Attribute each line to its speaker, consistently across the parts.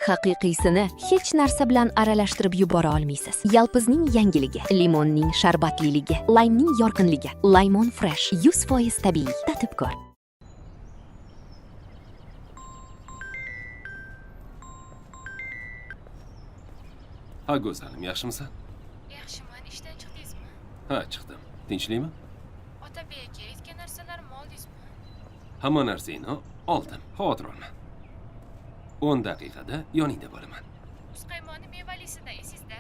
Speaker 1: Haqiqiysini hech narsa bilan aralashtirib yubora olmaysiz. Yalpizning yangiligi, limonning sharbatliligi, laymning yorqinligi. Limon Fresh 100% tabiiy. Tatib ko'r.
Speaker 2: Ha, go'zalim, yaxshimisan?
Speaker 3: Yaxshiman, ishdan chiqdingizmi?
Speaker 2: Ha, chiqdim. Tinchlikmi?
Speaker 3: Otabek aka aytgan narsalarimni oldingizmi?
Speaker 2: Hamma narsangni oldim. Xavotir olma. 10 daqiqada yoningda bo'laman.
Speaker 3: Muzqaymoqni mevalisidan esingizda?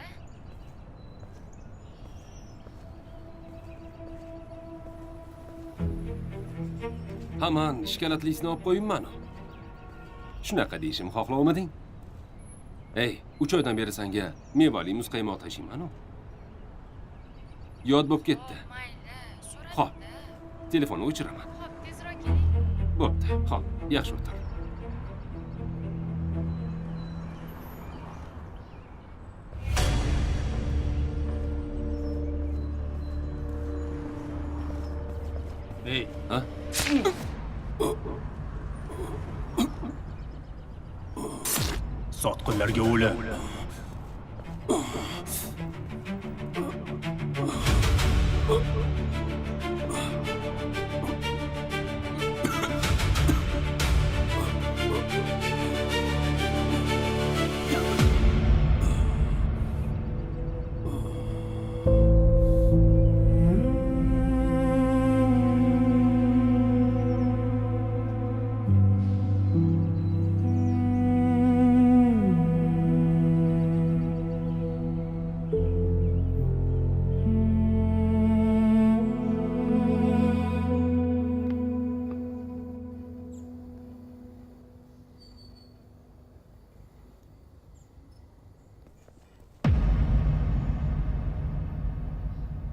Speaker 2: Ha, man shikolatlisini olib qo'yibman. Shunaqa deyishimni xohlovmiding? Ey, 3 oydan beri senga mevali muzqaymoq tashiyman-u. Yod bo'lib ketdi.
Speaker 3: Mayli,
Speaker 2: Xo'p.
Speaker 3: so'radim-da.
Speaker 2: Telefonni o'chiraman.
Speaker 3: Xo'p, tezroq keling.
Speaker 2: Bo'pti. Xo'p, yaxshi o'tir.
Speaker 4: Ey,
Speaker 2: Ha?
Speaker 4: Sotqinlarga o'lim.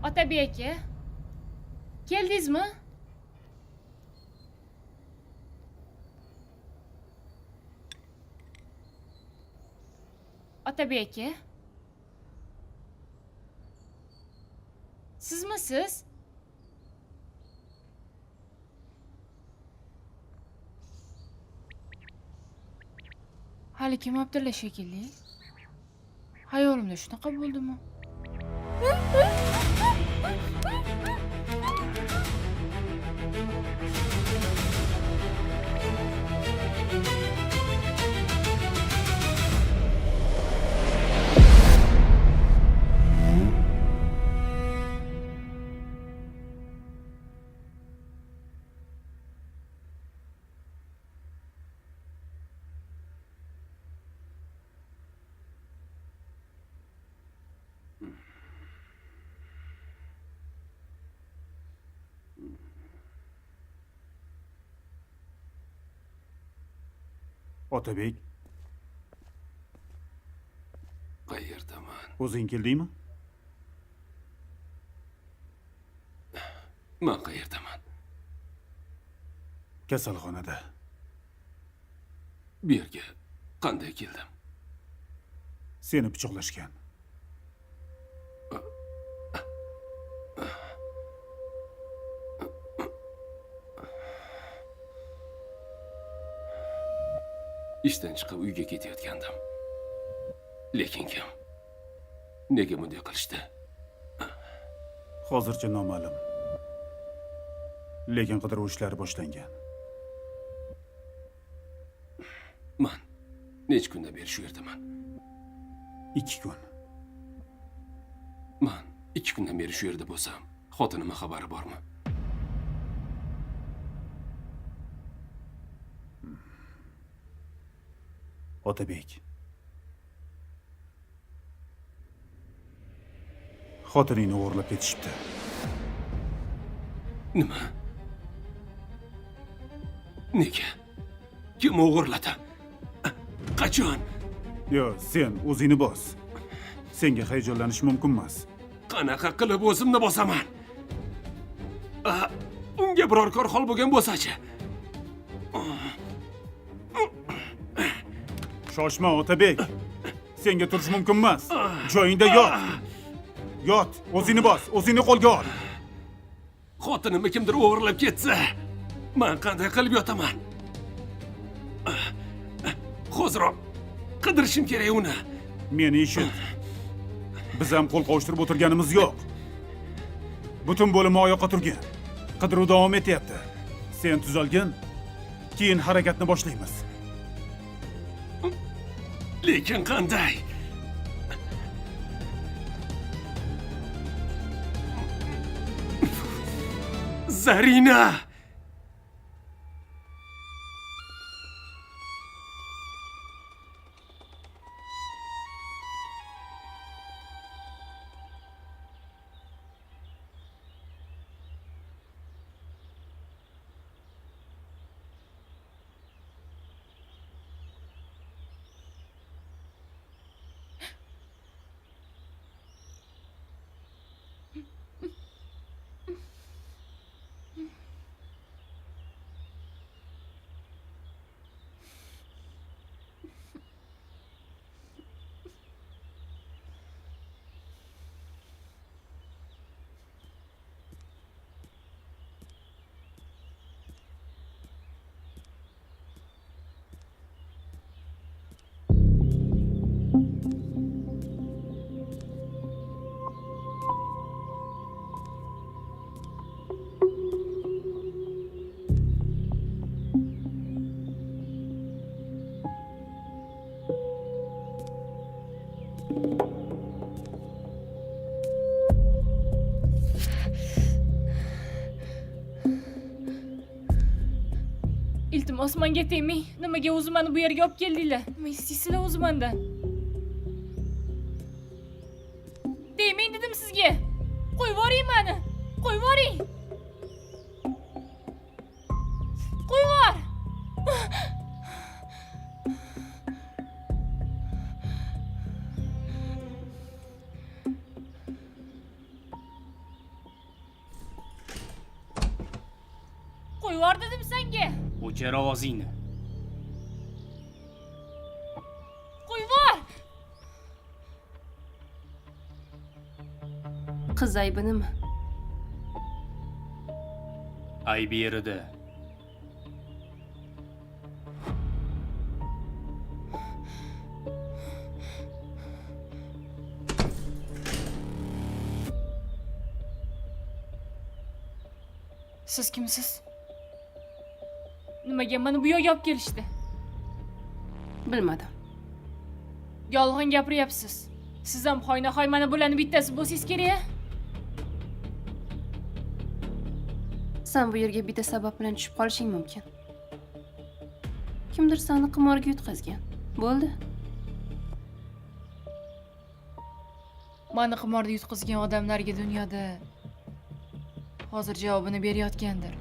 Speaker 3: Otabek aka, keldingizmi? Otabek aka? Sizmisiz? Hali kim Abdulla shekilli? Xayolimda shunaqa bo'ldimi?
Speaker 4: Otabek,
Speaker 2: Qayerdaman?
Speaker 4: O'zing keldingmi?
Speaker 2: Man qayerdaman?
Speaker 4: Kasalxonada.
Speaker 2: Bu yerga qanday keldim?
Speaker 4: Seni pichoqlashgan.
Speaker 2: Ishdan chiqib uyga ketayotgandim. Lekin kim? Nega bunday qilishdi?
Speaker 4: Hozircha noma'lum. Lekin qidiruv ishlari boshlangan.
Speaker 2: Man necha kundan beri shu yerdaman?
Speaker 4: 2 kun.
Speaker 2: Man 2 kundan beri shu yerda bo'lsam, xotinimning xabari bormi?
Speaker 4: Otabek. Xotiningni o'g'irlab ketishibdi.
Speaker 2: Nima? Nega? Kim o'g'irladi? Qachon?
Speaker 4: Yo, sen o'zingni bos. Senga hayajonlanish mumkin emas.
Speaker 2: Qanaqa qilib o'zimni bosaman? Unga biror kor hol bo'lgan bo'lsa-chi?
Speaker 4: Shoshma, Otabek. Senga turish mumkin emas. Joyingda yot. Yot, o'zingni bos, o'zingni qo'lga ol.
Speaker 2: Xotinimni kimdir o'g'irlab ketsa, men qanday qilib yotaman? Hoziroq Qidirishim kerak uni.
Speaker 4: Meni eshit. Biz ham qo'l qovushtirib o'tirganimiz yo'q. Butun bo'lim oyoqqa turgan. Qidiruv davom etyapti. Sen tuzalgin, keyin harakatni boshlaymiz.
Speaker 2: Lekin qanday? Zarina!
Speaker 3: Iltimos, menga tegmang. Nimaga o'zi meni bu yerga olib keldinglar? Nima istaysizlar o'zi mendan? Tegmang dedim sizga. Qo'yib yuboring meni. Qo'yib yuboring. Qo'yib yubor. Qo'yib yubor dedim senga.
Speaker 5: O'chir ovozingni.
Speaker 3: Qo'yib yubor.
Speaker 6: Qiz aybi nima?
Speaker 5: Aybi yerida.
Speaker 3: Siz kimsiz? Nimaga meni bu yerga olib kelishdi?
Speaker 6: Bilmadim.
Speaker 3: Yolg'on gapiryapsiz. Siz ham hoynahoy mana bularni bittasi bo'lsangiz kerak-a?
Speaker 6: Sen bu yerga bitta sabab bilan tushib qolishing mumkin. Kimdir seni qimorga yutqazgan. Bo'ldi.
Speaker 3: Meni qimorda yutqazgan odamlarga dunyoda hozir javobini berayotgandir.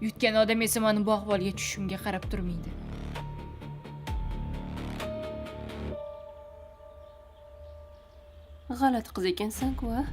Speaker 3: Yutgan odam esa meni bu ahvolga tushishimga qarab turmaydi.
Speaker 6: G'alati qiz ekansan-ku, a?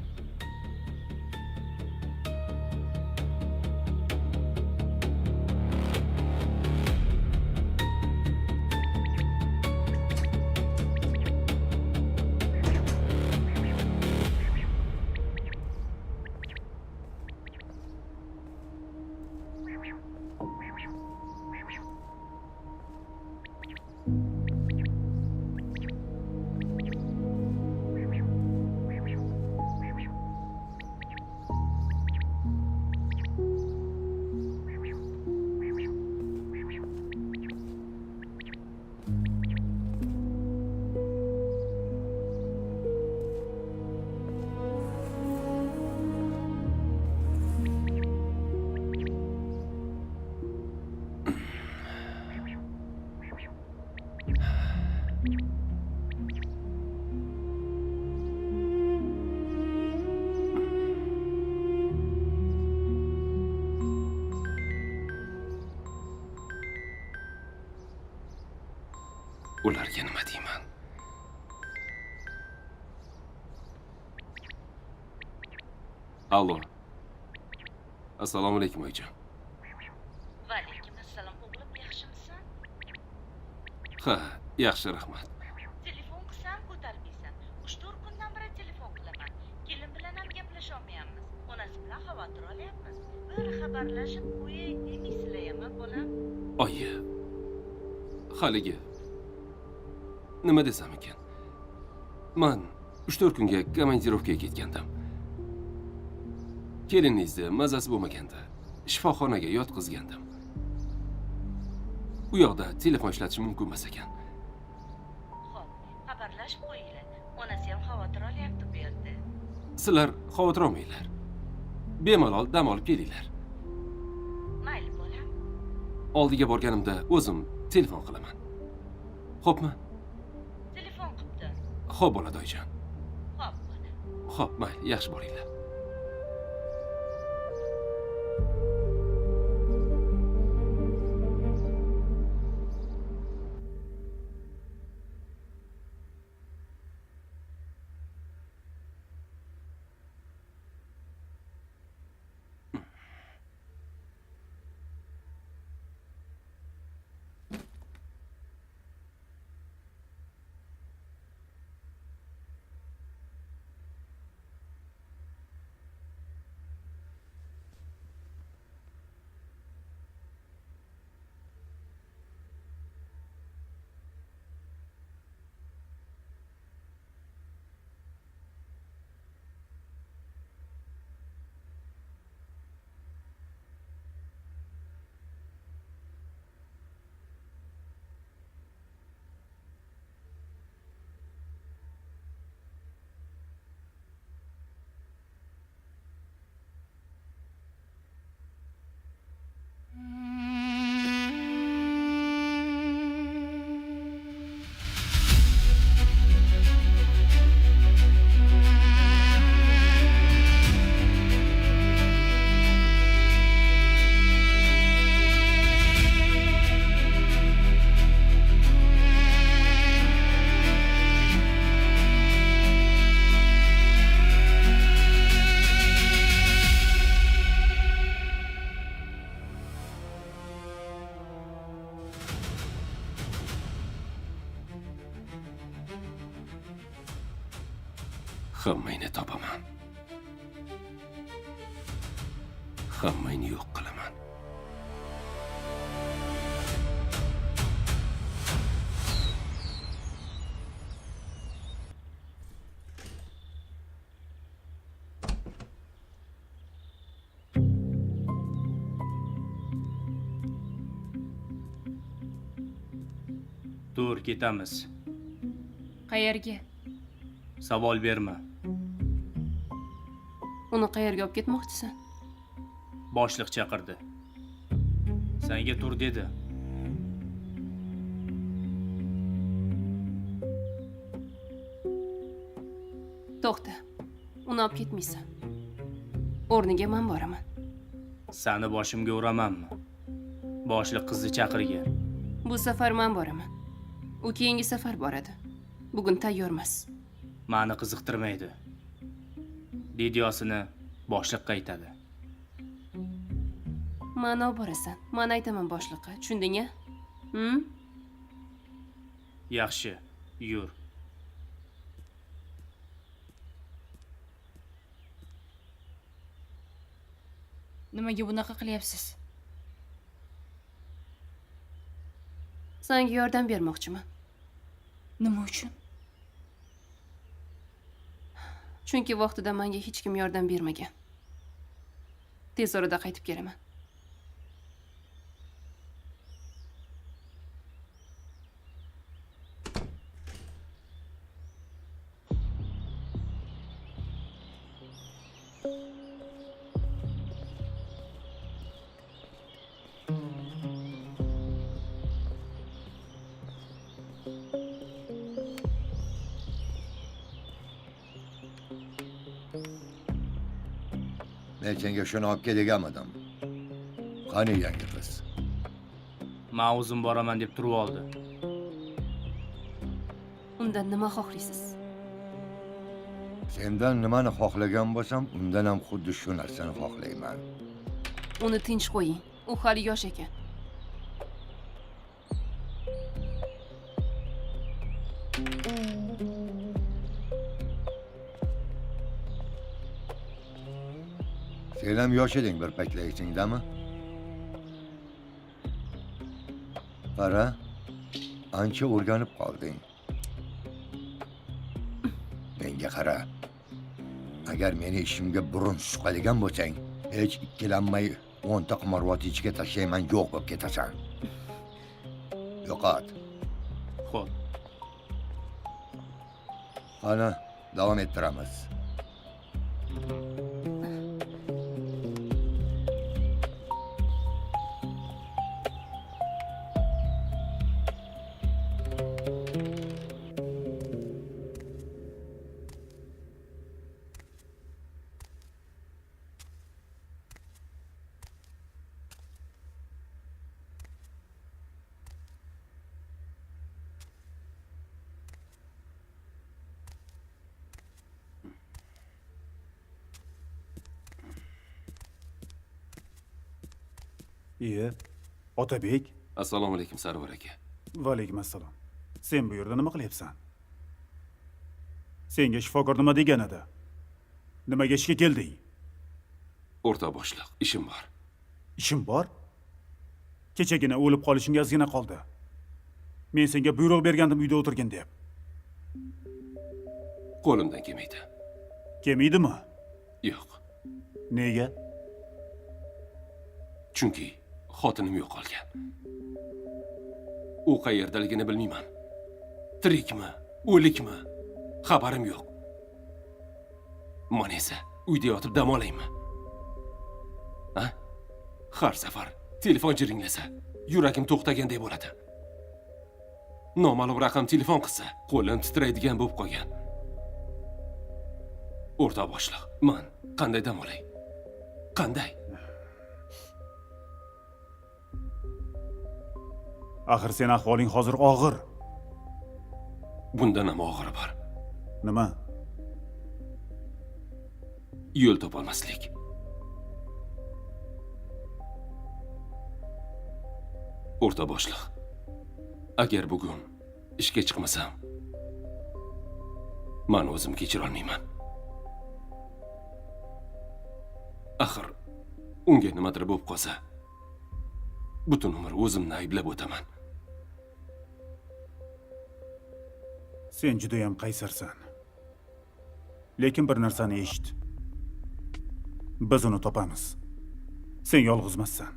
Speaker 2: Ularga nima deyman? Allo. Assalomu alaykum, oyijon.
Speaker 7: Va alaykum assalom, o'g'lim, yaxshimisan?
Speaker 2: Ha, yaxshi, rahmat.
Speaker 7: Telefon qilsam ko'tarmaysan. 3-4 kundan beri telefon qilaman. Kelin bilan ham gaplasha olmayapmiz. Onasi bilan xavotir olyapmiz. Bir xabarlashib qo'yay demaysizlar-mi, bolam?
Speaker 2: Oyi. Haligi Nima desam ekan? Man 3-4 kunga komandirovkaga ketgandim. Keliningizni mazasi bo'lmaganda shifoxonaga yotqizgandim. U yoqda telefon ishlatish mumkin emas ekan.
Speaker 7: Xo'p, xabarlashib qo'yinglar. Onasi ham xavotir olyapti bu yerda.
Speaker 2: Sizlar xavotir olmanglar. Bemalol dam olib kelinglar.
Speaker 7: Mayli bolam.
Speaker 2: Oldiga borganimda o'zim telefon qilaman. Xo'pmi?
Speaker 7: Telefon qilibdi.
Speaker 2: Xo'p bo'ladi, oyijon.
Speaker 7: Xo'p bolam.
Speaker 2: Xo'p, mayli, yaxshi boringlar. Hammangni topaman. Hammangni yo'q qilaman.
Speaker 5: Tur, ketamiz.
Speaker 3: Qayerga?
Speaker 5: Savol berma.
Speaker 6: Uni qayerga olib ketmoqchisan?
Speaker 5: Boshliq chaqirdi. Senga tur dedi.
Speaker 6: To'xta. Uni olib ketmaysan. O'rniga men boraman.
Speaker 5: Seni boshimga uramanmi? Boshliq qizni chaqirgan.
Speaker 6: Bu safar men boraman. U keyingi safar boradi. Bugun tayyor emas.
Speaker 5: Meni qiziqtirmaydi. Videosini boshliqqa aytadi.
Speaker 6: Meni olib borasan. Men aytaman boshliqqa. Tushunding-a?
Speaker 5: Yaxshi, yur.
Speaker 3: Nimaga bunaqa qilyapsiz?
Speaker 6: Senga yordam bermoqchiman.
Speaker 3: Nima uchun?
Speaker 6: Chunki vaqtida menga hech kim yordam bermagan. Tez orada qaytib kelaman.
Speaker 8: Men senga shuni olib kel deganmidim. Qani yangi qiz?
Speaker 5: Men o'zim boraman deb turib oldi.
Speaker 6: Undan nima xohlaysiz?
Speaker 8: Sendan nimani xohlagan bo'lsam, undan ham xuddi shu narsani xohlayman.
Speaker 6: Uni tinch qo'ying. U hali yosh ekan.
Speaker 8: Sen ham yosh eding bir paytlar, esingdami? Qara, ancha o'rganib qolding. Menga qara. Agar meni ishimga burun suqadigan bo'lsang, hech ikkilanmay 10 ta qimorvoz ichiga tashlayman, yo'q bo'lib ketasan. Yo'qot.
Speaker 5: Xo'p.
Speaker 8: Qani, davom ettiramiz.
Speaker 4: Iye, Otabek.
Speaker 2: Assalomu alaykum Sarvar aka.
Speaker 4: Va alaykum assalom. Sen bu yerda nima qilyapsan? Senga shifokor nima degan edi? Nimaga ishga kelding?
Speaker 2: O'rtoq boshliq, ishim bor.
Speaker 4: Ishim bor? Kechagina o'lib qolishingga ozgina qoldi. Men senga buyruq bergandim uyda o'tirgin deb.
Speaker 2: Qo'limdan kelmaydi.
Speaker 4: Kelmaydimi?
Speaker 2: Yo'q.
Speaker 4: Nega?
Speaker 2: Chunki xotinim yo'qolgan. U qayerdaligini bilmayman. Tirikmi, o'likmi? Xabarim yo'q. Men esa uyda yotib dam olaymi? Ha? Har safar telefon jiringlasa, yuragim to'xtagandek bo'ladi. Noma'lum raqam telefon qilsa, qo'lim titraydigan bo'lib qolgan. O'rtoq boshliq, men qanday dam olay? Qanday?
Speaker 4: Axir sen ahvoling hozir og'ir.
Speaker 2: Bundan ham og'iri bor.
Speaker 4: Nima?
Speaker 2: Yo'l topolmaslik. O'rtoq boshliq, agar bugun ishga chiqmasam, men o'zim kechira olmayman. Axir unga nimadir bo'lib qolsa, butun umr o'zimni ayblab o'taman.
Speaker 4: Sen juda ham qaysarsan. Lekin bir narsani eshit. Biz uni topamiz. Sen yolg'iz emassan.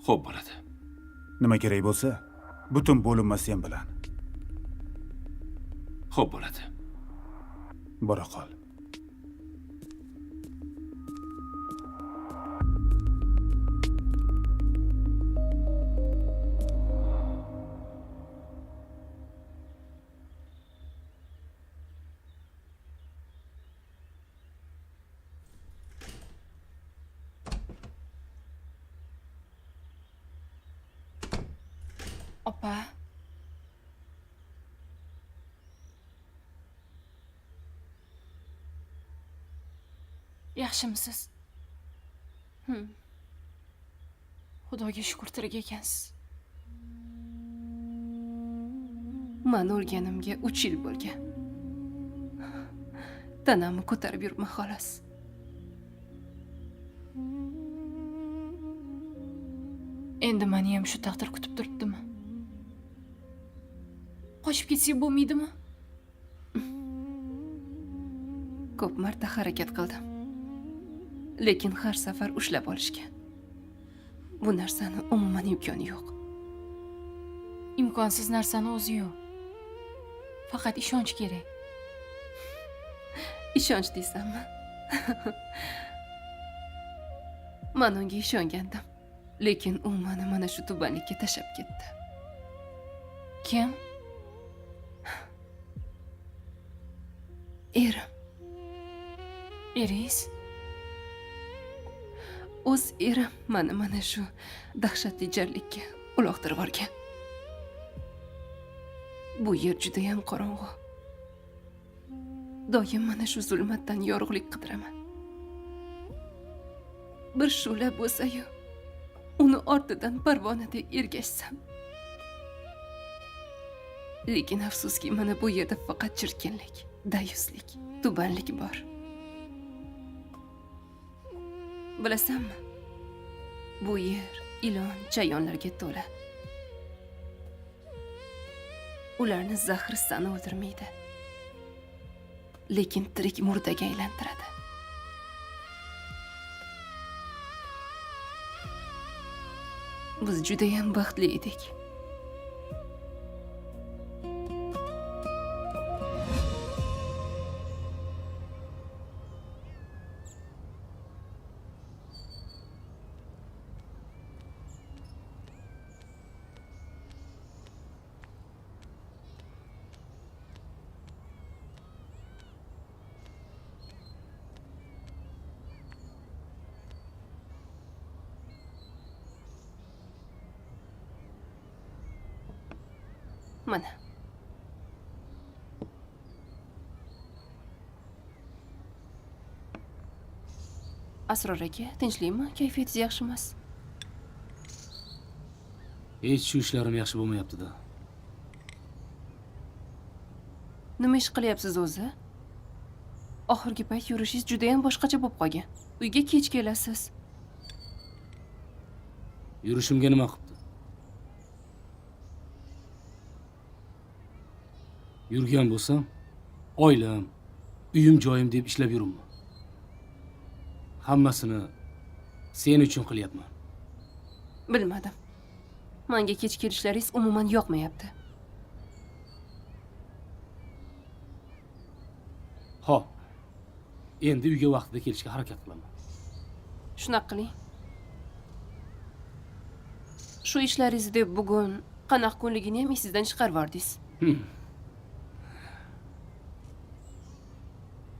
Speaker 2: Xo'p bo'ladi.
Speaker 4: Nima kerak bo'lsa, butun bo'linma sen bilan.
Speaker 2: Xo'p bo'ladi.
Speaker 4: Bora qol.
Speaker 3: Opa. Yaxshimisiz? Xudoga shukr tirik ekansiz.
Speaker 6: Men o'lganimga 3 yil bo'lgan. Tanamni ko'tarib yuribman xolos.
Speaker 3: Endi meni ham shu taqdir kutib turibdimi? Qochib ketsak bo'lmaydimi?
Speaker 6: Ko'p marta harakat qildim. Lekin har safar ushlab olishgan. Bu narsani umuman imkoni yo'q.
Speaker 3: Imkonsiz narsani o'zi yo'q. Faqat ishonch kerak.
Speaker 6: Ishonch deysanmi? Men unga ishongandim. Lekin u meni mana shu tubanlikka tashlab ketdi.
Speaker 3: Kim?
Speaker 6: Erim.
Speaker 3: Eringiz?
Speaker 6: O'z erim meni mana shu dahshatli jarlikka uloqtirib yuborgan. Bu yer juda ham qorong'u. Doim mana shu zulmatdan yorug'lik qidiraman. Bir shu'la bo'lsa-yu, uni ortidan parvonadek ergashsam. Lekin afsuski mana bu yerda faqat chirkinlik, dayuslik, tubanlik bor. Bilasanmi? Bu yer ilon, chayonlarga to'la. Ularni zahri sani o'ldirmaydi. Lekin tirik murdaga aylantiradi. Biz judayam baxtli edik. Mana. Asror aka, tinchlikmi? Kayfiyatingiz yaxshi emas.
Speaker 5: Hech shu ishlarim yaxshi bo'lmayapti-da.
Speaker 6: Nima ish qilyapsiz o'zi? Oxirgi payt yurishingiz juda ham boshqacha bo'lib qolgan. Uyga kech kelasiz.
Speaker 5: Yurishimga nima qilibdi? Yurgan bo'lsam, oilam, uyim joyim deb ishlab yuribman. Hammasini sen uchun qilyapman.
Speaker 6: Bilmadim. Menga kech kelishlaringiz umuman yoqmayapti.
Speaker 5: Xo'p. Endi uyga vaqtida kelishga harakat qilaman.
Speaker 6: Shunaqa qiling. Shu ishlaringizni deb bugun qanaqa kunligini ham esingizdan chiqarib yubordingiz.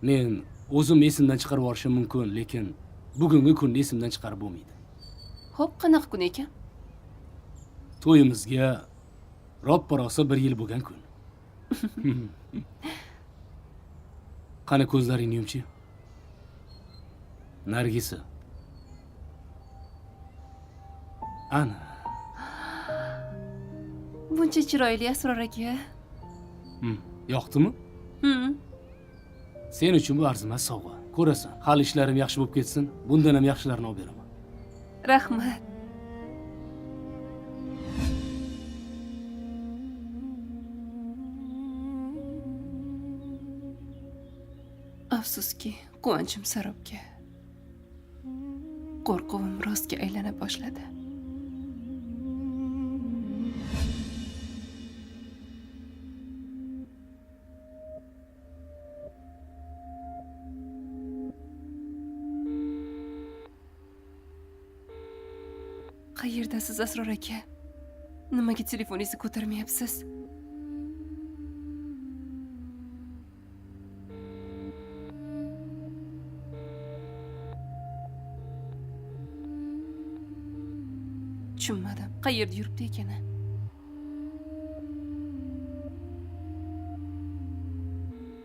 Speaker 5: Men o'zim esimdan chiqarib yuborishim mumkin, lekin bugungi kunni esimdan chiqarib bo'lmaydi.
Speaker 6: Xo'p, qanaqa kun ekan?
Speaker 5: To'yimizga roppa-rosa 1 yil bo'lgan kun. Qani ko'zlaringni yumchi. Nargisa. Ana.
Speaker 6: Buncha chiroyli Asror aka.
Speaker 5: Yoqdimi? Sen uchun bu arzimas sovg'a. Ko'rasan, hali ishlarim yaxshi bo'lib ketsin, bundan ham yaxshilarini olib beraman.
Speaker 6: Rahmat. Afsuski, quvonchim sarobga, qo'rquvim rostga aylana boshladi. Qayerdasiz Asror aka? Nimaga telefoningizni ko'tarmayapsiz? Tushunmadim. Qayerda yuribdi ekan?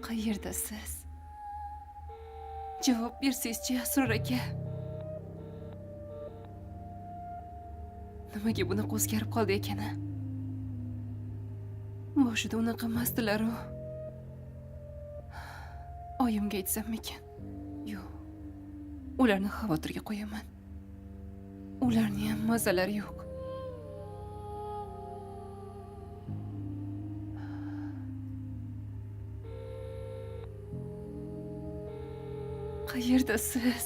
Speaker 6: Qayerdasiz? Javob bersangizchi Asror aka. Nimaga bunaqa o'zgarib qoldi ekan? Boshida unaqa emasdilar-u. Oyimga aytsammikan? Yo'q. Ularni xavotirga qo'yaman. Ularni ham mazalari yo'q. Qayerdasiz?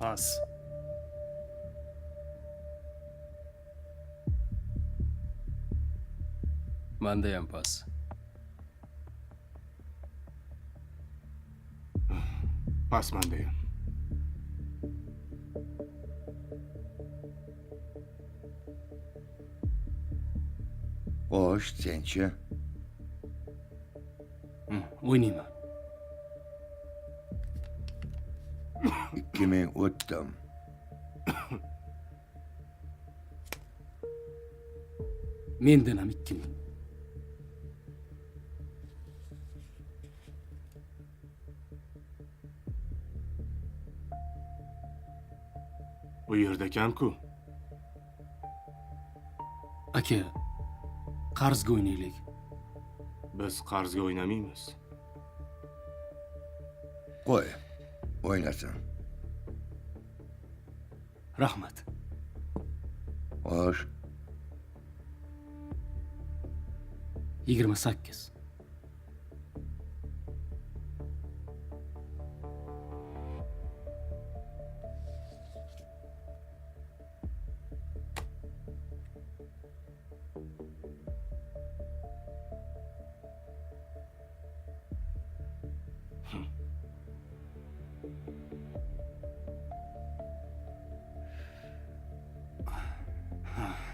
Speaker 9: Pas.
Speaker 2: Manda ham pas.
Speaker 9: Pas manda ham.
Speaker 8: Xo'sh, senchi?
Speaker 5: O'ynayman.
Speaker 8: 2000 o'tdim.
Speaker 5: Mendan ham 2000.
Speaker 9: Bu yerda kam-ku.
Speaker 5: Aka, qarzga o'ynaylik.
Speaker 9: Biz qarzga o'ynamaymiz.
Speaker 8: Qo'y, o'ynasin.
Speaker 5: Rahmat.
Speaker 8: Xo'sh.
Speaker 5: 28.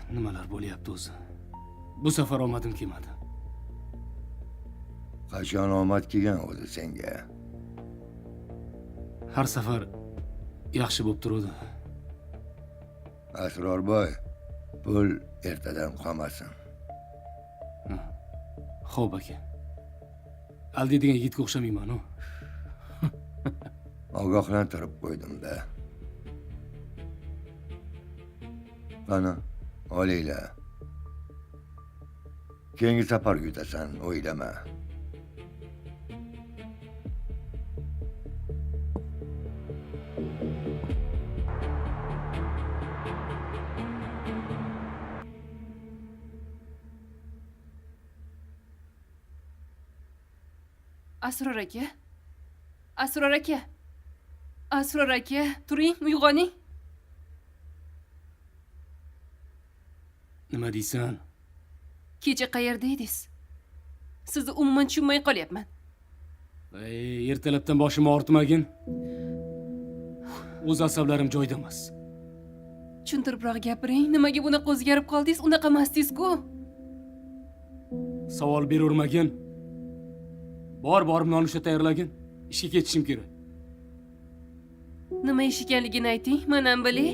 Speaker 5: Nimalar bo'lyapti o'zi? Bu safar omadim kelmadi.
Speaker 8: Qachon omad kelgan o'zi senga?
Speaker 5: Har safar yaxshi bo'lib turadi.
Speaker 8: Asrorboy, pul ertadan qolmasin.
Speaker 5: Xo'p aka. Aldaydigan yigitga o'xshamayman-u.
Speaker 8: Ogohlantirib qo'ydim-da. Qani, olinglar. Keyingi safar yutasan, o'ylama.
Speaker 6: Asror aka. Asror aka. Asror aka, turing, uyg'oning.
Speaker 5: Nima deysan?
Speaker 6: Kecha qayerda edingiz? Sizni umuman tushunmay qolyapman.
Speaker 5: Ey, ertalabdan boshimni og'ritmagin. O'z asablarim joyida emas.
Speaker 6: Tushuntiribroq gapiring, nimaga bunaqa o'zgarib qoldingiz? Unaqa emasdingiz-ku.
Speaker 5: Savol beravermagin. Bor, borib nonushta tayyorlagin. Ishga ketishim kerak.
Speaker 6: Nima ish ekanligini ayting, men ham bilay.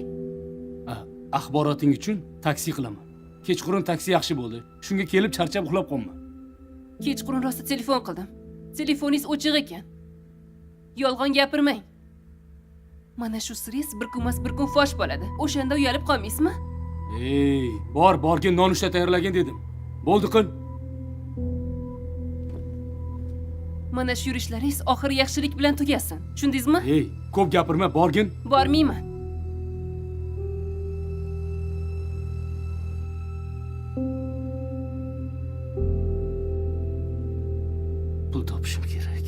Speaker 5: Axboroting uchun taksi qilaman. Kechqurun taksi yaxshi bo'ldi. Shunga kelib charchab uxlab qolma.
Speaker 6: Kechqurun rosa telefon qildim. Telefoningiz o'chiq ekan. Yolg'on gapirmang. Mana shu siringiz bir kun emas bir kun fosh bo'ladi. O'shanda uyalib qolmaysizmi?
Speaker 5: Ey, bor, borgin nonushta tayyorlagin dedim. Bo'ldi qil.
Speaker 6: Mana shu yurishlaringiz oxiri yaxshilik bilan tugasin. Tushundingizmi?
Speaker 5: Ey, ko'p gapirma, borgin.
Speaker 6: Bormayman.
Speaker 5: Pul topishim kerak.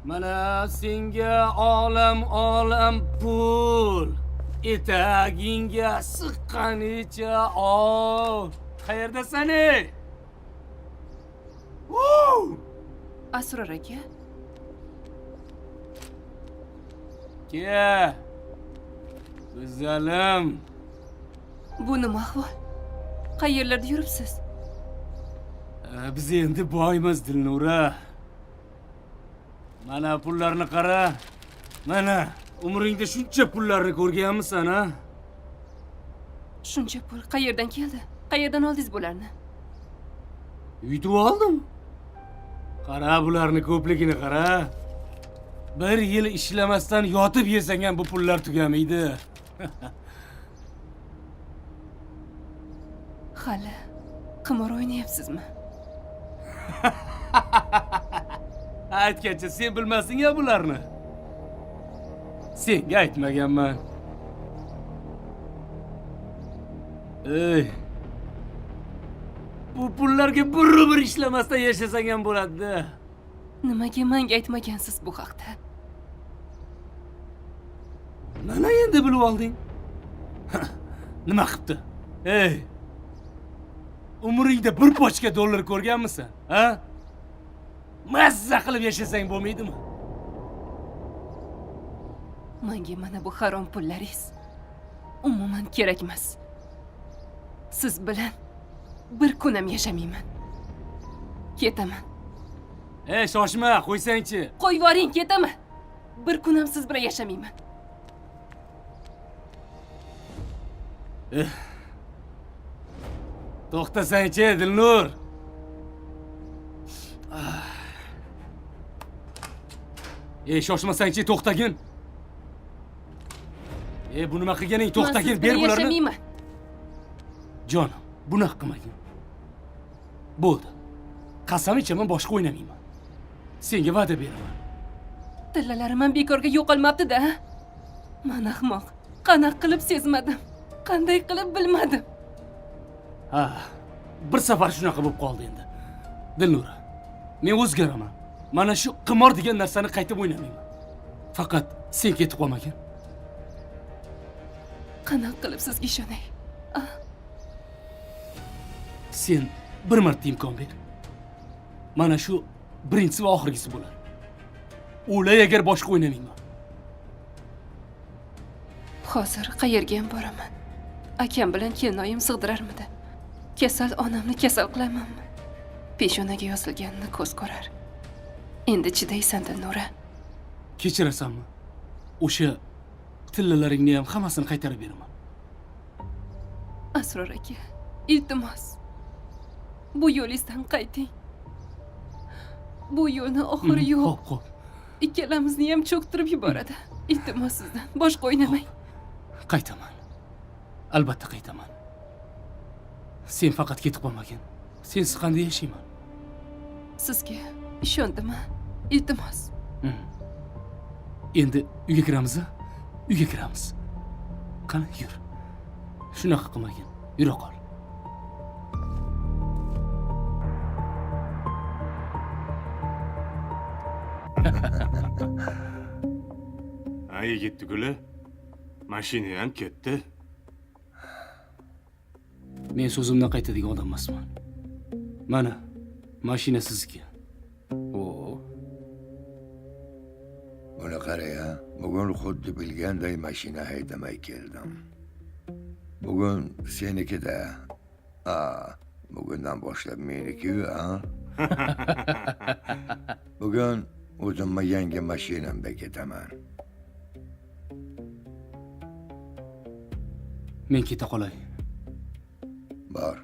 Speaker 5: Mana senga olam olam pul, etagingga siqqanicha ol. Qayerdasan ey? Woo!
Speaker 6: Asror aka.
Speaker 5: Ke. Go'zalim.
Speaker 6: Bu nima ahvol? Qayerlarda yuribsiz?
Speaker 5: Biz endi boymiz Dilnura. Mana pullarni qara. Mana umringda shuncha pullarni ko'rganmisan, ha?
Speaker 6: Shuncha pul qayerdan keldi? Qayerdan oldingiz bularni?
Speaker 5: Yutib oldim. Qara bularni ko'pligini qara. Bir yil ishlamasdan yotib yesang ham bu pullar tugamaydi.
Speaker 6: Hali qimor o'ynayapsizmi?
Speaker 5: Aytgancha sen bilmasing-a bularni. Senga aytmaganman. Ey. Bu pullarga bir ishlamasdan yashasang ham bo'ladi-da.
Speaker 6: Nimaga menga aytmagansiz bu haqda?
Speaker 5: Mana endi bilib olding. Nima qilibdi? Ey. Umringda bir pochka dollar ko'rganmisan, ha? Mazza qilib yashasang bo'lmaydimi?
Speaker 6: Menga mana bu harom pullaringiz umuman kerak emas. Siz bilan bir kun ham yashamayman. Ketaman.
Speaker 5: Ey, shoshma, qo'ysangchi.
Speaker 6: Qo'yib yuboring, ketaman. Bir kun ham siz bilan yashamayman.
Speaker 5: To'xtasangchi, Dilnur. Ey, shoshmasangchi, to'xtagin. Ey, bu nima qilganing? To'xtagin, ber bularni.
Speaker 6: Yashamayman.
Speaker 5: Jonim, bunaqa qilmagin. Bo'ldi. Qasam ichaman, boshqa o'ynamayman. Senga va'da beraman.
Speaker 6: Tillalarim ham bekorga yo'qolmabdi-da. Men ahmoq. Qanaqa qilib sezmadim? Qanday qilib bilmadim?
Speaker 5: Ha, bir safar shunaqa bo'lib qoldi endi. Dilnura, men o'zgaraman. Mana shu qimor degan narsani qaytib o'ynamayman. Faqat sen ketib qolmagin.
Speaker 6: Qanaqa qilib sizga ishonay?
Speaker 5: Sen bir marta imkon ber. Mana shu birinchisi va oxirgisi bo'lar. O'lay agar boshqa o'ynamayman.
Speaker 6: Hozir qayerga ham boraman? Akam bilan kelinoyim sig'dirarmidi? Kasal onamni kasal qilamanmi? Peshonaga yozilganini ko'z ko'rar. Endi chidaysan, Dilnura.
Speaker 5: Kechirasanmi? O'sha tillalaringni ham hammasini qaytarib beraman.
Speaker 6: Asror aka, iltimos. Bu yo'lingizdan qayting. Bu yo'lni oxiri yo'q.
Speaker 5: Xo'p, xo'p.
Speaker 6: Ikkalamizni ham cho'ktirib yuboradi. Iltimos sizdan, boshqa o'ynamang.
Speaker 5: Qaytaman. Albatta qaytaman. Sen faqat ketib qolmagin. Sensiz qanday yashayman?
Speaker 6: Sizga ishondim-a? Iltimos.
Speaker 5: Endi uyga kiramiz-a? Uyga kiramiz. Qani, yur. Shunaqa qilmagin. Yura qol.
Speaker 9: Ha, yigit tuguli. Mashina ham ketdi.
Speaker 5: Men so'zimdan qaytadigan odam emasman. Mana, mashina sizniki.
Speaker 2: O.
Speaker 8: Buni qara-ya, bugun xuddi bilganday mashina haydamay keldim. Bugun senikida. A, bugundan boshlab meniki-ku, a? Bugun o'zimni yangi mashinamda ketaman.
Speaker 5: Men keta qolay.
Speaker 8: Bor.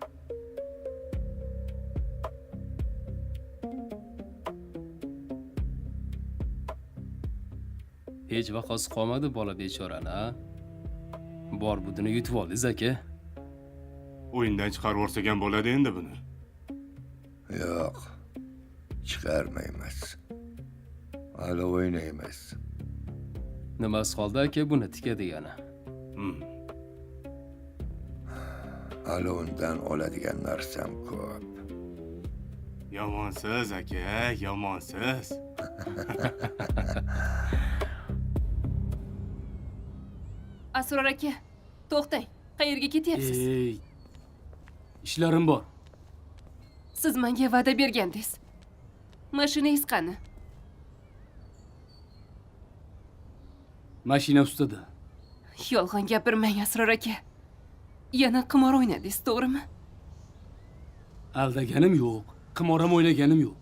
Speaker 2: Hech vaqosi qolmadi bola bechorani, a? Bor budini yutib oldingiz aka.
Speaker 9: O'yindan chiqarib yuborsak ham bo'ladi endi buni.
Speaker 8: Yo'q. Chiqarmaymiz. Hali o'ynaymiz.
Speaker 2: Nimasi qoldi aka buni tikadigani?
Speaker 8: Hali undan oladigan narsam ko'p.
Speaker 9: Yomonsiz aka, yomonsiz.
Speaker 6: Asror aka, to'xtang. Qayerga ketyapsiz?
Speaker 5: Ey, ishlarim bor.
Speaker 6: Siz menga va'da bergandingiz. Mashinangiz qani?
Speaker 5: Mashina ustida.
Speaker 6: Yolg'on gapirmang, Asror aka. Yana qimor o'ynadingiz, to'g'rimi?
Speaker 5: Aldaganim yo'q, qimor ham o'ynaganim yo'q.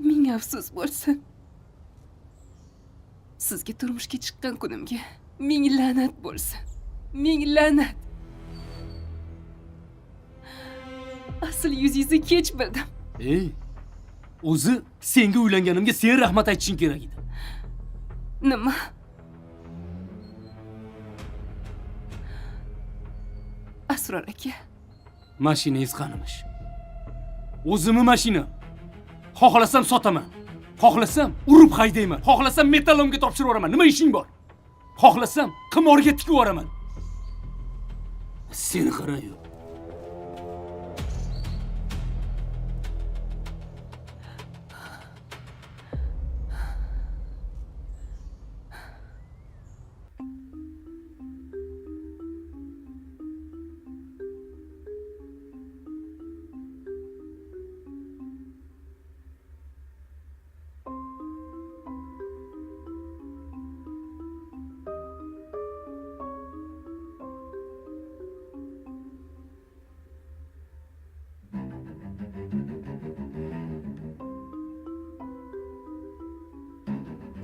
Speaker 6: Ming afsus bo'lsin. Sizga turmushga chiqqan kunimga ming la'nat bo'lsin. Ming la'nat. Asl yuzingizni kech bildim.
Speaker 5: Ey, o'zi senga uylanganimga sen rahmat aytishing kerak edi.
Speaker 6: Nima? Asror aka.
Speaker 5: Mashinangiz qanimish? O'zimni mashina. Xohlasam sotaman. Xohlasam urib haydayman. Xohlasam metallomga topshirib yuboraman. Nima ishing bor? Xohlasam qimorga tikib yuboraman. Seni qarayu.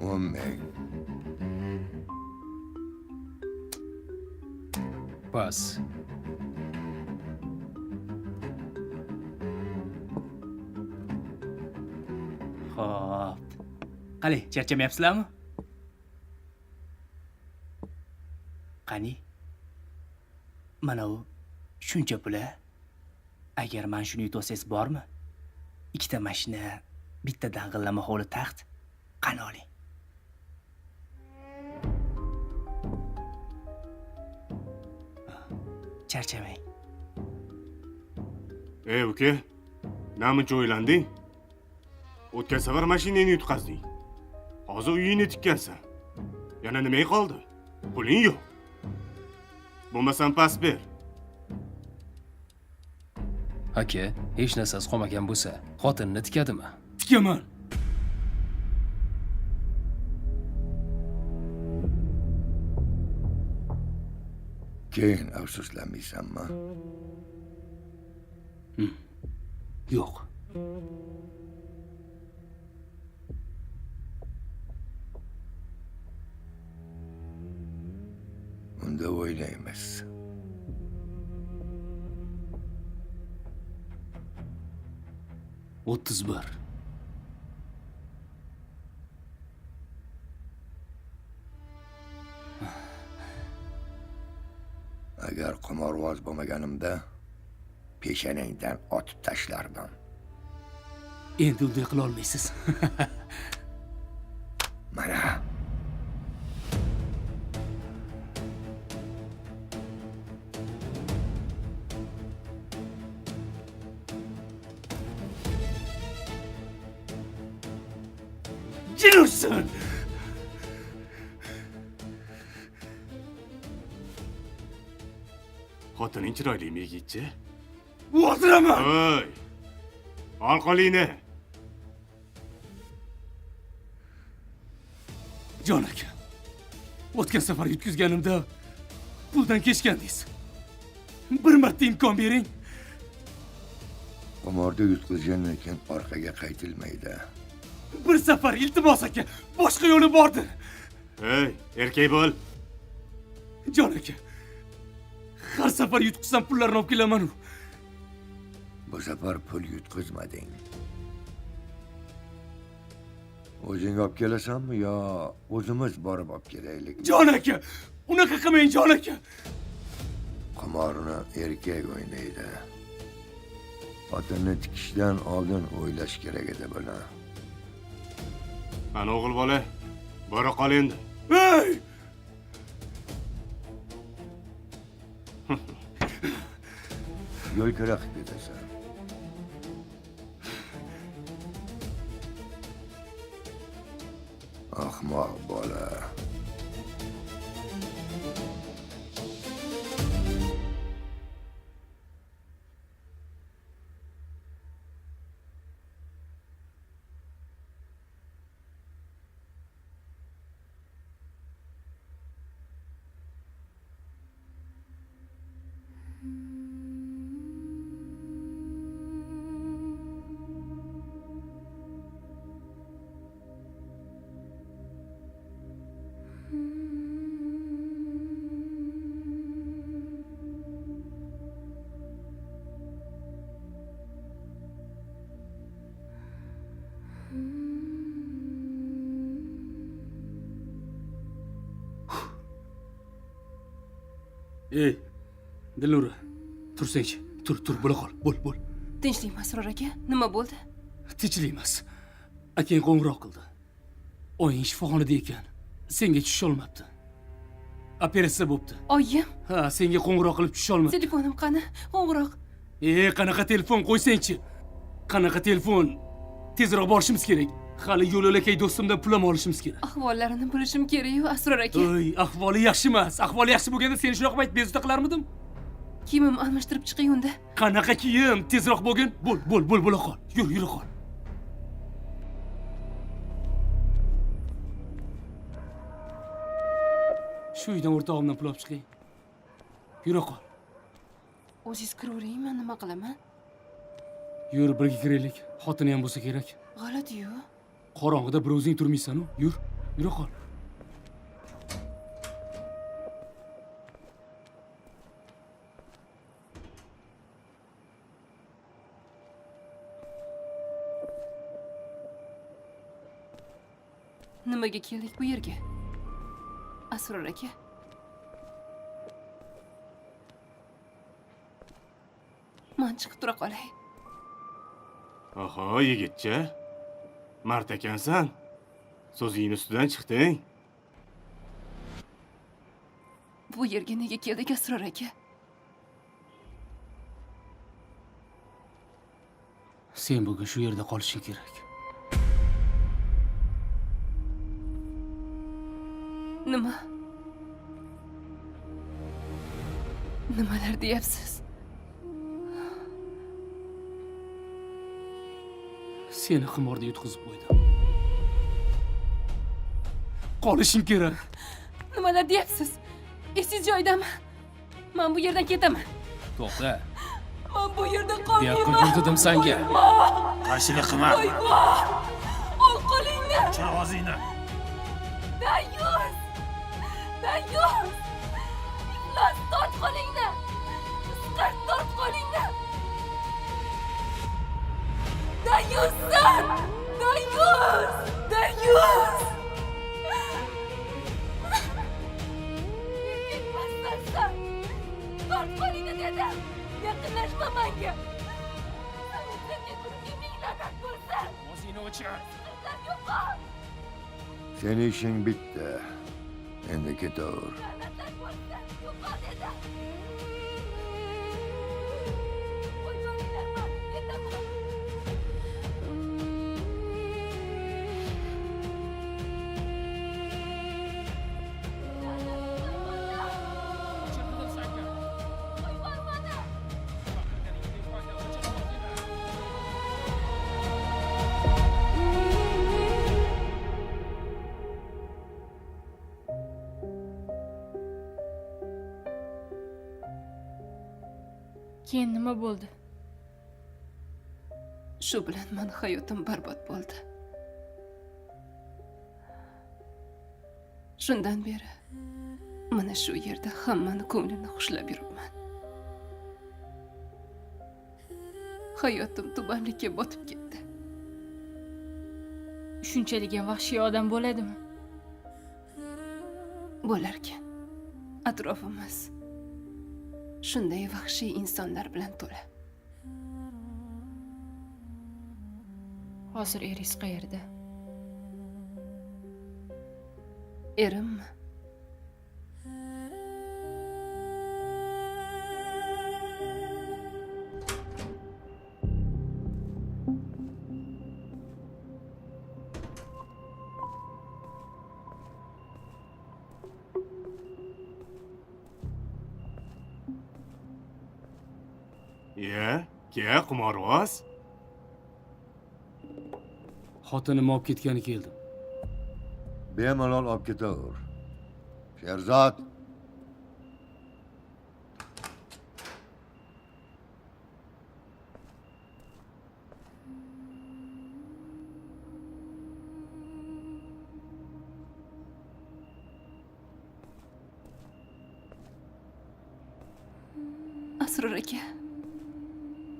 Speaker 8: 10 ming.
Speaker 2: Pas.
Speaker 5: Qalay, charchamayapsizlarmi? Qani? Mana u shuncha pul. Agar men shuni yutolsangiz bormi? Ikkita mashina, bitta dang'illama hovli taxt. Qani oling. Charchamang.
Speaker 9: Ey uka, namuncha o'ylanding? O'tgan safar mashinangni yutqazding. Hozir uyingni tikkansan. Yana nimaga qoldi? Puling yo'q. Bo'lmasam pas ber.
Speaker 2: Aka, hech narsasi qolmagan bo'lsa, xotinini tikadimi?
Speaker 5: Tikaman.
Speaker 8: Keyin afsuslanmaysanmi?
Speaker 5: Yo'q.
Speaker 8: Unda o'ylaymiz.
Speaker 5: 31.
Speaker 8: Agar qimorvoz bo'lmaganimda peshonangdan otib tashlardim.
Speaker 5: Endi unday qila olmaysiz.
Speaker 8: Mana.
Speaker 5: Jin ursin!
Speaker 9: Xotining chiroylimi yigitcha?
Speaker 5: O'ldiraman!
Speaker 9: Oy! Ol qo'lingni.
Speaker 5: Jon aka, o'tgan safar yutqizganimda puldan kechgandingiz. Bir marta imkon bering.
Speaker 8: Qimorda yutqizgandan keyin orqaga qaytilmaydi.
Speaker 5: Bir safar iltimos aka, boshqa yo'li bordir.
Speaker 9: Ey, erkak bo'l.
Speaker 5: Jon aka, har safar yutqizsam pullarni olib kelaman u.
Speaker 8: Bu safar pul yutqizmading. O'zing olib kelasanmi yo o'zimiz borib olib kelaylik?
Speaker 5: Jon aka, unaqa qilmang jon aka.
Speaker 8: Qimorni erkak o'ynaydi. Xotinni tikishdan oldin o'ylash kerak edi buni.
Speaker 9: Mana o'g'il bola, bora qol endi.
Speaker 5: Ey!
Speaker 8: Yo'l kira qilib ketasan. Ahmoq bola.
Speaker 5: Ey, Dilnura, tursangchi, tur, tur, bo'la qol, bo'l, bo'l.
Speaker 6: Tinchlikmi, Asror aka? Nima bo'ldi?
Speaker 5: Tinchlik emas. Akang qo'ng'iroq qildi. Oying shifoxonada ekan. Senga tusha olmabdi. Operatsiya bo'pti.
Speaker 6: Oyim?
Speaker 5: Ha, senga qo'ng'iroq qilib tusha olmabdi.
Speaker 6: Telefonim qani? Qo'ng'iroq.
Speaker 5: Ey, qanaqa telefon qo'ysangchi? Qanaqa telefon? Tezroq borishimiz kerak. Hali yo'l yo'lakay do'stimdan pul ham olishimiz kerak.
Speaker 6: Ahvollarini bilishim kerak-yu, Asror aka.
Speaker 5: Ey, ahvoli yaxshi emas. Ahvoli yaxshi bo'lganda seni shunaqa payt bezovta qilarmidim?
Speaker 6: Kiyimim almashtirib chiqay unda.
Speaker 5: Qanaqa kiyim? Tezroq bo'lgin. Bo'l, bo'l, bo'l, bo'la qol. Yur, yura qol. Shu uydan o'rtog'imdan pul olib chiqay. Yura qol.
Speaker 6: O'zingiz kiraveringmi, nima qilaman?
Speaker 5: Yur, birga kiraylik. Xotini ham bo'lsa kerak.
Speaker 6: G'alati-yu.
Speaker 5: Qorong'ida bir o'zing turmaysan-u. Yur, yura qol.
Speaker 6: Nimaga keldik bu yerga? Asror aka. Men chiqib tura qolay.
Speaker 9: Oho, yigitcha. Mard ekansan. So'zingni ustidan chiqding.
Speaker 6: Bu yerga nega keldik Asror aka?
Speaker 5: Sen bugun shu yerda qolishing kerak.
Speaker 6: Nima? Nimalar deyapsiz?
Speaker 5: Seni qimorda yutqizib qo'ydim. Qolishing kerak.
Speaker 6: Nimalar deyapsiz? Esiz joyidami? Men bu yerdan ketaman.
Speaker 2: To'xta.
Speaker 6: Men bu yerda
Speaker 2: Bu
Speaker 6: qolmayman.
Speaker 2: yoqqa yur dedim senga.
Speaker 10: Qarshilik qilma.
Speaker 6: Qo'yma! Ol qo'lingni!
Speaker 10: O'chir ovozingni.
Speaker 6: Dayus! Dayus! Iflos, tort qo'lingni! Isqir, tort qo'lingni! Dayussan! Dayus! Dayus! Erkakmassan sen! Tort qo'lingni dedim! Yaqinlashma menga! Senga kunga ming la'nat bo'lsin!
Speaker 2: Ovozingni o'chir.
Speaker 6: Isqirlar yo'qol!
Speaker 8: Seni ishing bitdi. Endi ketaver.
Speaker 6: La'natlar bo'lsin! Yo'qol dedim! Qo'yvoringlar mani, ketaman!
Speaker 2: O'chir dedim senga.
Speaker 6: Qo'yvor mani!
Speaker 2: Baqirganingning foyda, o'chir ovozingni.
Speaker 3: Keyin nima bo'ldi?
Speaker 6: Shu bilan mani hayotim barbod bo'ldi. Shundan beri mana shu yerda hammani ko'nglini xushlab yuribman. Hayotim tubanlikka botib ketdi.
Speaker 3: Shunchalik ham vahshiy odam bo'ladimi?
Speaker 6: Bo'larkan. Atrofimiz shunday vahshiy insonlar bilan to'la.
Speaker 3: Hozir eringiz qayerda?
Speaker 6: Erimmi?
Speaker 9: Iya, ke qimorvoz.
Speaker 5: Xotinimni olib ketgani keldim.
Speaker 8: Bemalol olib ketaver. Sherzod.
Speaker 6: Asror aka.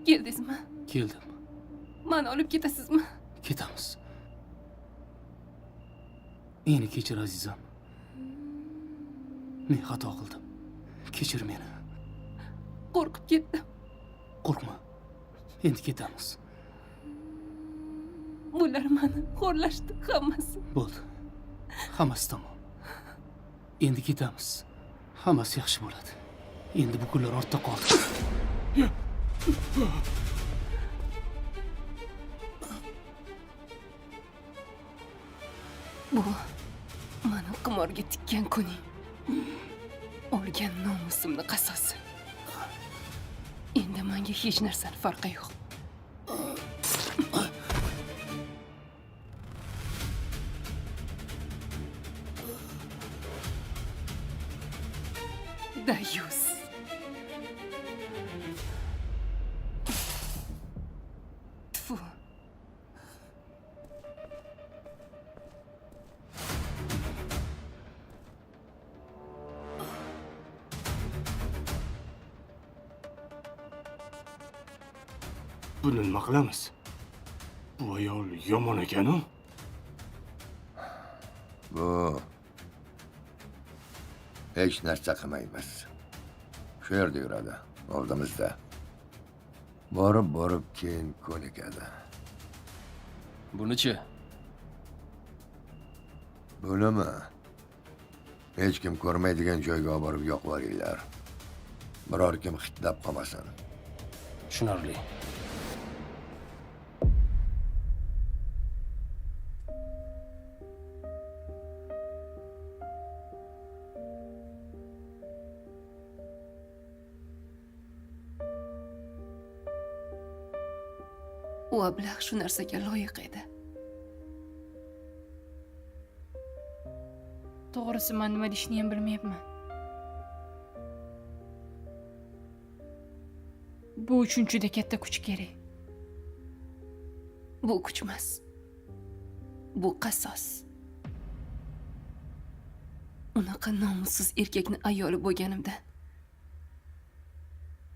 Speaker 6: Keldingizmi?
Speaker 5: Keldim.
Speaker 6: Mani olib ketasizmi?
Speaker 5: Ketamiz. Meni kechir azizam. Men xato qildim. Kechir meni.
Speaker 6: Qo'rqib ketdim.
Speaker 5: Qo'rqma. Endi ketamiz.
Speaker 6: Bular meni xo'rlashdi hammasi.
Speaker 5: Bo'ldi. Hammasi tamom. Endi ketamiz. Hammasi yaxshi bo'ladi. Endi bu kunlar ortda qoldi.
Speaker 6: Bu meni qimorga tikkan kuning. Olgan nomusimni qasosi. Endi menga hech narsani farqi yo'q. Dayus. Tfu.
Speaker 9: Buni nima qilamiz? Bu ayol yomon ekan-u.
Speaker 8: Bu hech narsa qilmaymiz. Shu yerda yuradi, oldimizda. Borib-borib keyin ko'nikadi.
Speaker 2: Buni-chi?
Speaker 8: Bunimi? Hech kim ko'rmaydigan joyga olib borib yoqib yuboringlar. Biror kim hitlab qolmasin.
Speaker 2: Tushunarli.
Speaker 6: U ablah shu narsaga loyiq edi.
Speaker 3: To'g'risi, men nima deyishni ham bilmayapman. Bu uchun juda katta kuch kerak.
Speaker 6: Bu kuch emas. Bu qasos. Unaqa nomussiz erkakni ayoli bo'lganimda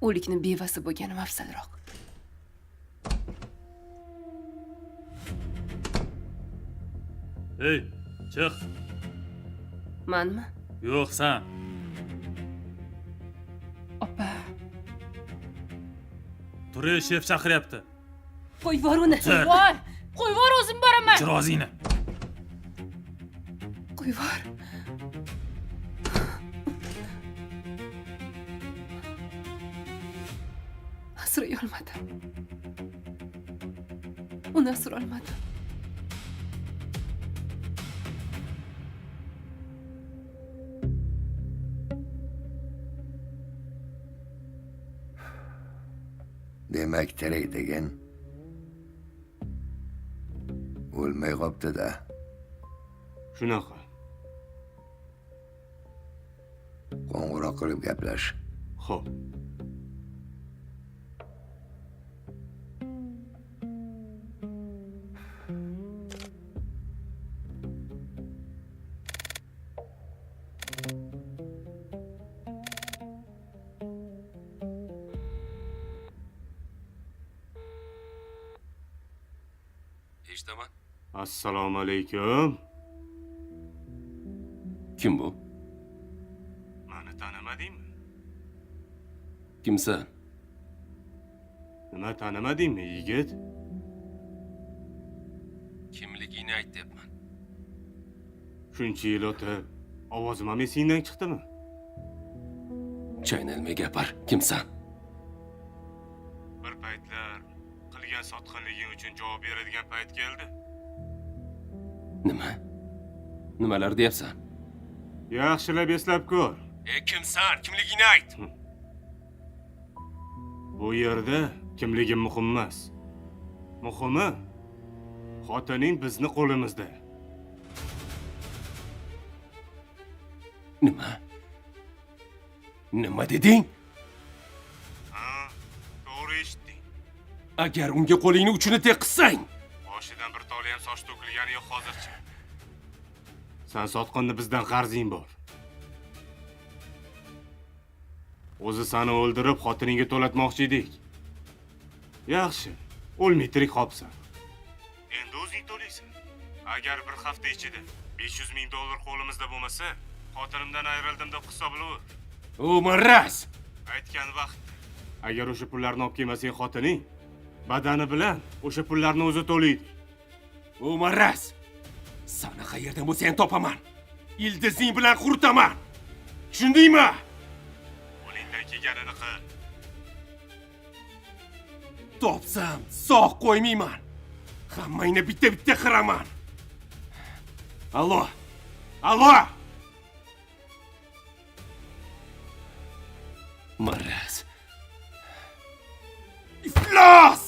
Speaker 6: o'likni bevasi bo'lganim afzalroq.
Speaker 10: Ey, chiq.
Speaker 6: Manmi?
Speaker 10: Yo'q, sen.
Speaker 3: Opa.
Speaker 10: Tur, shef chaqiryapti.
Speaker 6: Qo'y vor uni.
Speaker 3: Qo'y. Qo'y vor, o'zim boraman.
Speaker 10: Chirozingni.
Speaker 6: Qo'y vor. Asray olmadim. Uni asray olmadim.
Speaker 8: Demak, tirik degan o'lmay qopti-da.
Speaker 9: Shunaqa.
Speaker 8: Qo'ng'iroq qilib gaplash.
Speaker 9: Xo'p.
Speaker 2: Eshitaman.
Speaker 9: Assalomu alaykum.
Speaker 2: Kim bu?
Speaker 9: Meni tanimadingmi?
Speaker 2: Kimsan?
Speaker 9: Nima tanimadingmi, yigit?
Speaker 2: Kimligingni ayt deyapman.
Speaker 9: Shuncha yil o'tib, ovozim ham esingdan chiqdimi?
Speaker 2: Chaynalmay gapir. Kimsan?
Speaker 9: Bir paytlar qilgan sotqinliging uchun javob beradigan payt keldi.
Speaker 2: Nima? Nimalar deyapsan?
Speaker 9: Yaxshilab eslab ko'r.
Speaker 2: Kimsan? Kimligingni ayt.
Speaker 9: Bu yerda kimligim muhim emas. Muhimi xotining bizni qo'limizda.
Speaker 2: Nima? Nima deding?
Speaker 9: Ha, to'g'ri eshitding.
Speaker 2: Agar unga qo'lingni uchini teqizsang,
Speaker 9: boshidan bir toli ham soch to'kilgani yo'q hozircha. Sen sotqinni bizdan qarzing bor. O'zi seni o'ldirib, xotiningga to'latmoqchi edik. Yaxshi, o'lmay tirik qolibsan. Endi o'zing to'laysan. Agar bir hafta ichida $500 ming qo'limizda bo'lmasa, xotinimdan ayrildim deb hisoblaver.
Speaker 2: O maraz!
Speaker 9: Aytgan vaqt. Agar o'sha pullarni olib kelmasang, xotining badani bilan o'sha pullarni o'zi to'laydi.
Speaker 2: O maraz! Seni qayerdan bo'lsa ham topaman. Ildizing bilan quritaman. Tushundingmi?
Speaker 9: Qo'lingdan kelganini qil.
Speaker 2: Topsam, sog' qo'ymayman. Hammangni bitta-bitta qiraman. Allo! Allo! Maraz. Iflos!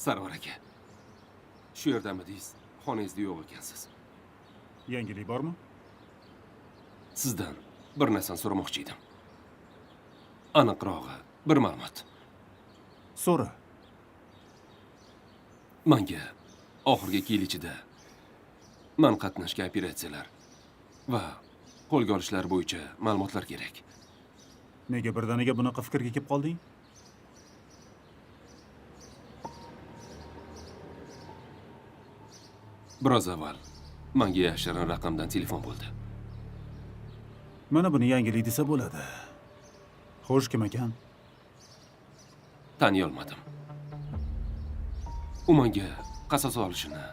Speaker 2: Sarvar aka, shu yerdamidingiz? Xonangizda yo'q ekansiz.
Speaker 4: Yangilik bormi?
Speaker 2: Sizdan bir narsani so'ramoqchi edim. Aniqrog'i, bir ma'lumot.
Speaker 4: So'ra.
Speaker 2: Manga oxirgi 2 yil ichida man qatnashgan operatsiyalar va qo'lga olishlar bo'yicha ma'lumotlar kerak.
Speaker 4: Nega birdaniga bunaqa fikrga kelib qolding?
Speaker 2: Biroz avval menga yashirin raqamdan telefon bo'ldi.
Speaker 4: Mana buni yangilik desa bo'ladi. Xo'sh, kim ekan?
Speaker 2: Taniy olmadim. U menga qasos olishini,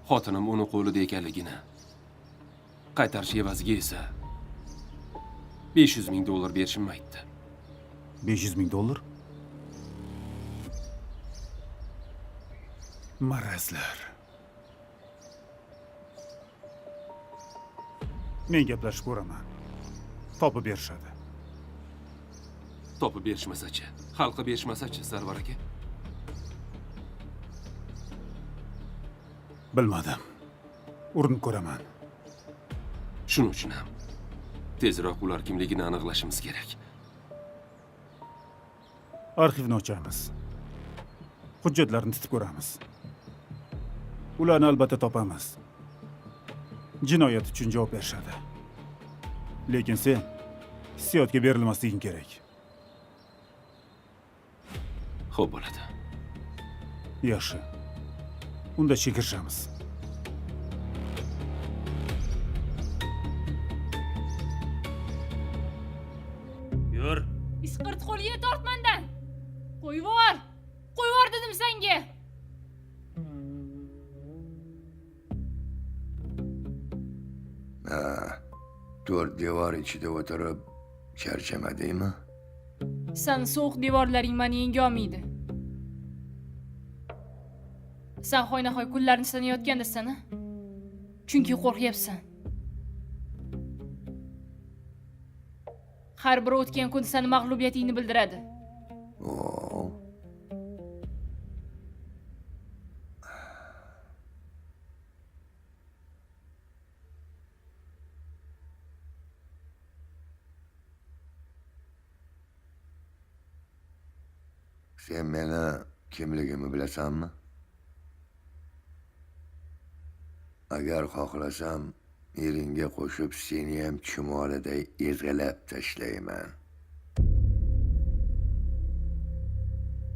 Speaker 2: xotinim uni qo'lida ekanligini, qaytarish evaziga esa $500 000 berishimni aytdi.
Speaker 4: $500 000? Marazlar. Men gaplashib ko'raman. Topib berishadi.
Speaker 2: Topib berishmasachi, xalqi berishmasachi, Sarvar aka?
Speaker 4: Bilmadim. Urinib ko'raman.
Speaker 2: Shuning uchun ham tezroq ular kimligini aniqlashimiz kerak.
Speaker 4: Arxivni ochamiz. Hujjatlarni titib ko'ramiz. Ularni albatta topamiz. Jinoyat uchun javob berishadi. Lekin sen hissiyotga berilmasliging kerak.
Speaker 2: Xo'p bo'ladi.
Speaker 4: Yaxshi. Unda chekirishamiz.
Speaker 10: Yur.
Speaker 3: Isqirt qo'liga tort mendan. Qo'yvor. Qo'yvor dedim senga.
Speaker 8: Ha, to'rt devor ichida o'tirib charchamadingmi?
Speaker 3: Sen sovuq devorlaring meni yenga olmaydi. Sen hoynahoy kunlarni sanayotgandasan, a? Chunki qo'rqyapsan. Har bir o'tgan kun seni mag'lubiyatingni bildiradi.
Speaker 8: Sen meni kimligimni bilasanmi? Agar xohlasam, eringga qo'shib seni ham chumoliday ezg'ilab tashlayman.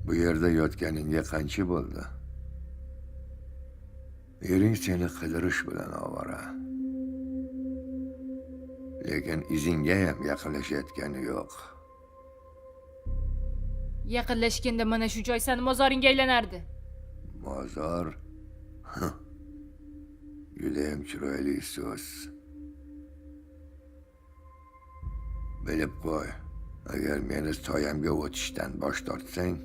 Speaker 8: Bu yerda yotganingga qancha bo'ldi? Ering seni qidirish bilan ovora. Lekin izingga ham yaqinlashayotgani yo'q.
Speaker 3: Yaqinlashganda mana shu joy seni mozoringga aylanardi.
Speaker 8: Mozor? Judayam chiroyli so'z. Bilib qo'y, agar meni soyamga o'tishdan bosh tortsang,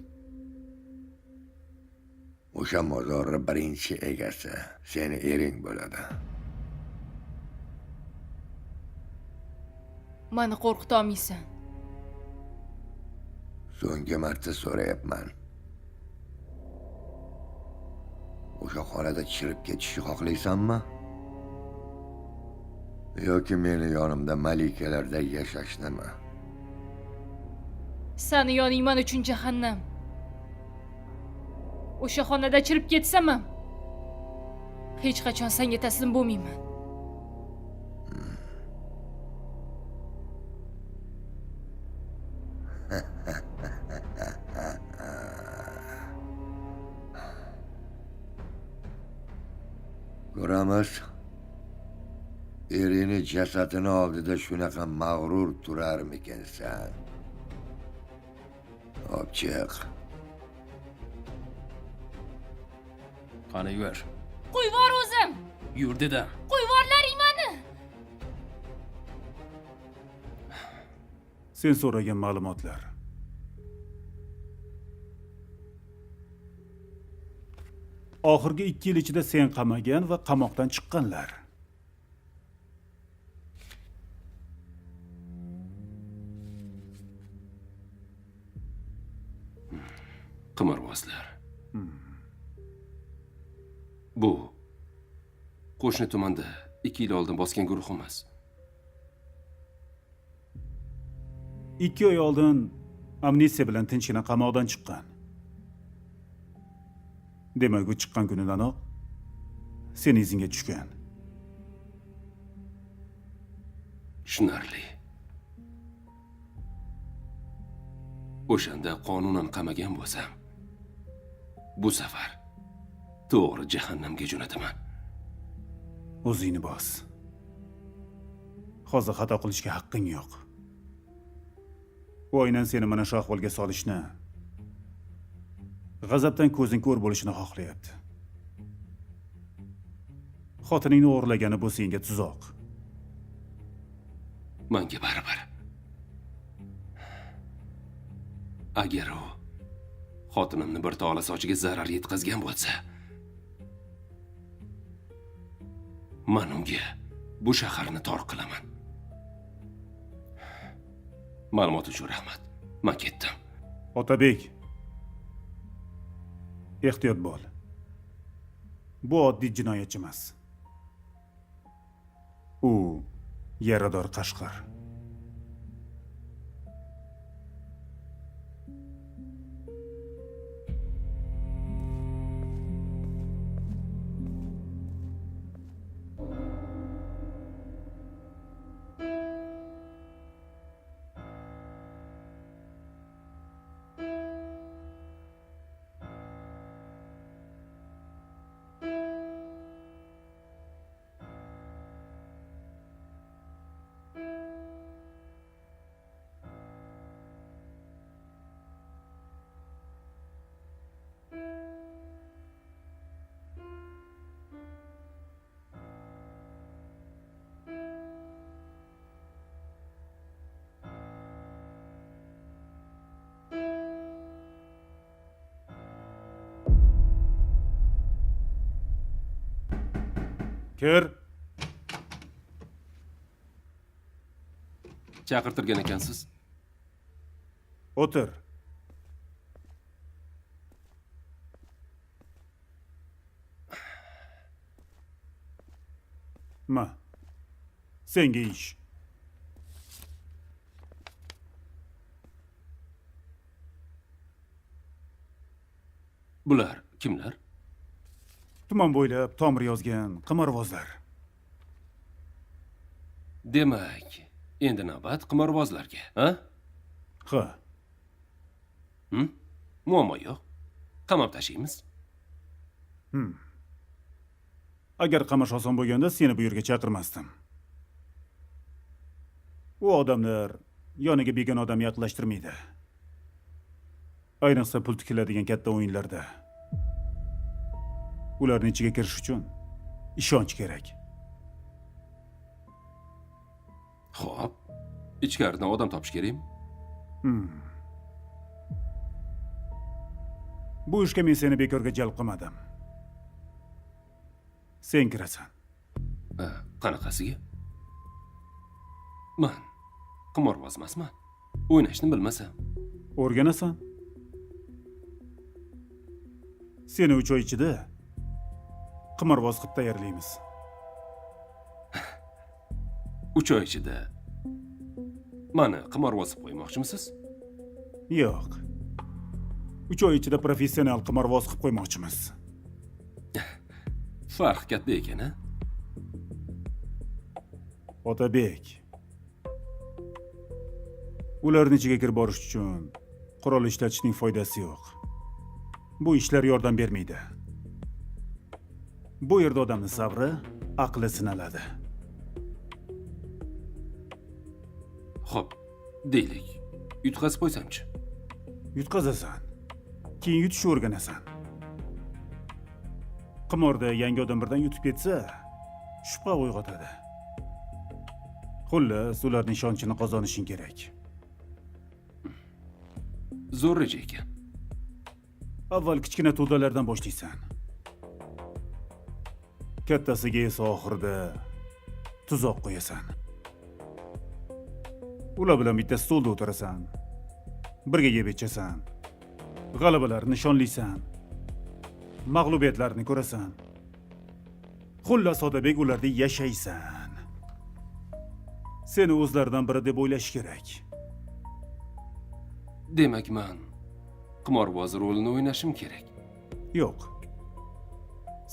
Speaker 8: o'sha mozorning birinchi egasi seni ering bo'ladi.
Speaker 3: Meni qo'rqita olmaysan.
Speaker 8: So'nggi marta so'rayapman. O'sha xonada chirib ketishni xohlaysanmi? Yoki meni yonimda malikalarda yashashnimi?
Speaker 3: Seni yoning men uchun jahannam. O'sha xonada chirib ketsam ham hech qachon senga taslim bo'lmayman.
Speaker 8: Ko'ramiz. Erini jasadini oldida shunaqa mag'rur turarmikinsan? Obchiq.
Speaker 5: Qani yur.
Speaker 3: Qo'yvor o'zim.
Speaker 5: Yur dedim.
Speaker 3: Qo'yvorlaring meni.
Speaker 4: Sen so'ragan ma'lumotlar. Oxirgi 2 yil ichida sen qamagan va qamoqdan chiqqanlar.
Speaker 2: Qimorvozlar. Bu qo'shni tumanda 2 yil oldin bosgan guruh emas.
Speaker 4: 2 oy oldin amnistiya bilan tinchgina qamoqdan chiqqan. Demak, u chiqqan kunidanoq seni izingga tushgan.
Speaker 2: Tushunarli. O'shanda qonunan qamagan bo'lsam, bu safar to'g'ri jahannamga jo'nataman.
Speaker 4: O'zingni bos. Hozir xato qilishga haqqing yo'q. U aynan seni mana shu ahvolga solishni, g'azabdan ko'zing ko'r bo'lishini xohlayapti. Xotiningni o'g'irlagani bu senga tuzoq.
Speaker 2: Menga baribir. Agar u xotinimni bir tola sochiga zarar yetkazgan bo'lsa, men unga bu shaharni tor qilaman. Ma'lumot uchun rahmat. Men ketdim.
Speaker 4: Otabek, ehtiyot bo'l. Bu oddiy jinoyatchi emas. U yarador qashqir. Kir.
Speaker 2: Chaqirtirgan ekansiz.
Speaker 4: O'tir. Ma. Senga ish.
Speaker 2: Bular kimlar?
Speaker 4: Tuman bo'ylab tomir yozgan qimorvozlar.
Speaker 2: Demak, endi navbat qimorvozlarga, ha?
Speaker 4: Ha.
Speaker 2: Muammo yo'q. Qamab tashlaymiz.
Speaker 4: Agar qamash oson bo'lganda seni bu yerga chaqirmasdim. U odamlar yoniga begona odam yaqinlashtirmaydi. Ayniqsa pul tikiladigan katta o'yinlarda. Ularning ichiga kirish uchun ishonch kerak.
Speaker 2: Xo'p, ichkaridan odam topish kerakmi?
Speaker 4: Bu ishga men seni bekorga jalb qilmadim. Sen kirasan.
Speaker 2: Qanaqasiga? Man qimorboz emasman. O'ynashni bilmasam.
Speaker 4: O'rganasan. Seni 3 oy ichida qimorboz qilib tayyorlaymiz.
Speaker 2: 3 oy ichida mani qimorboz qilib qo'ymoqchimisiz?
Speaker 4: Yo'q. 3 oy ichida professional qimorboz qilib qo'ymoqchimiz.
Speaker 2: Farq katta ekan, a?
Speaker 4: Otabek. Ularning ichiga kirib borish uchun qurol ishlatishning foydasi yo'q. Bu ishlar yordam bermaydi. Bu yerda odamning sabri, aqli sinaladi.
Speaker 2: Xo'p, deylik. Yutqazib qo'ysamchi?
Speaker 4: Yutqazasan. Keyin yutishni o'rganasan. Qimorda yangi odam birdan yutib ketsa, shubha uyg'otadi. Xullas, ularning ishonchini qozonishing kerak.
Speaker 2: Zo'r reja ekan.
Speaker 4: Avval kichkina to'dalardan boshlaysan. Kattasiga esa oxirida tuzoq qo'yasan. Ular bilan bitta stolda o'tirasan. Birga yeb ichasan. G'alabalarni nishonlaysan. Mag'lubiyatlarni ko'rasan. Xullas, Otabek, ularda yashaysan. Seni o'zlaridan biri deb o'ylash kerak.
Speaker 2: Demak, men qimorboz rolini o'ynashim kerak.
Speaker 4: Yo'q.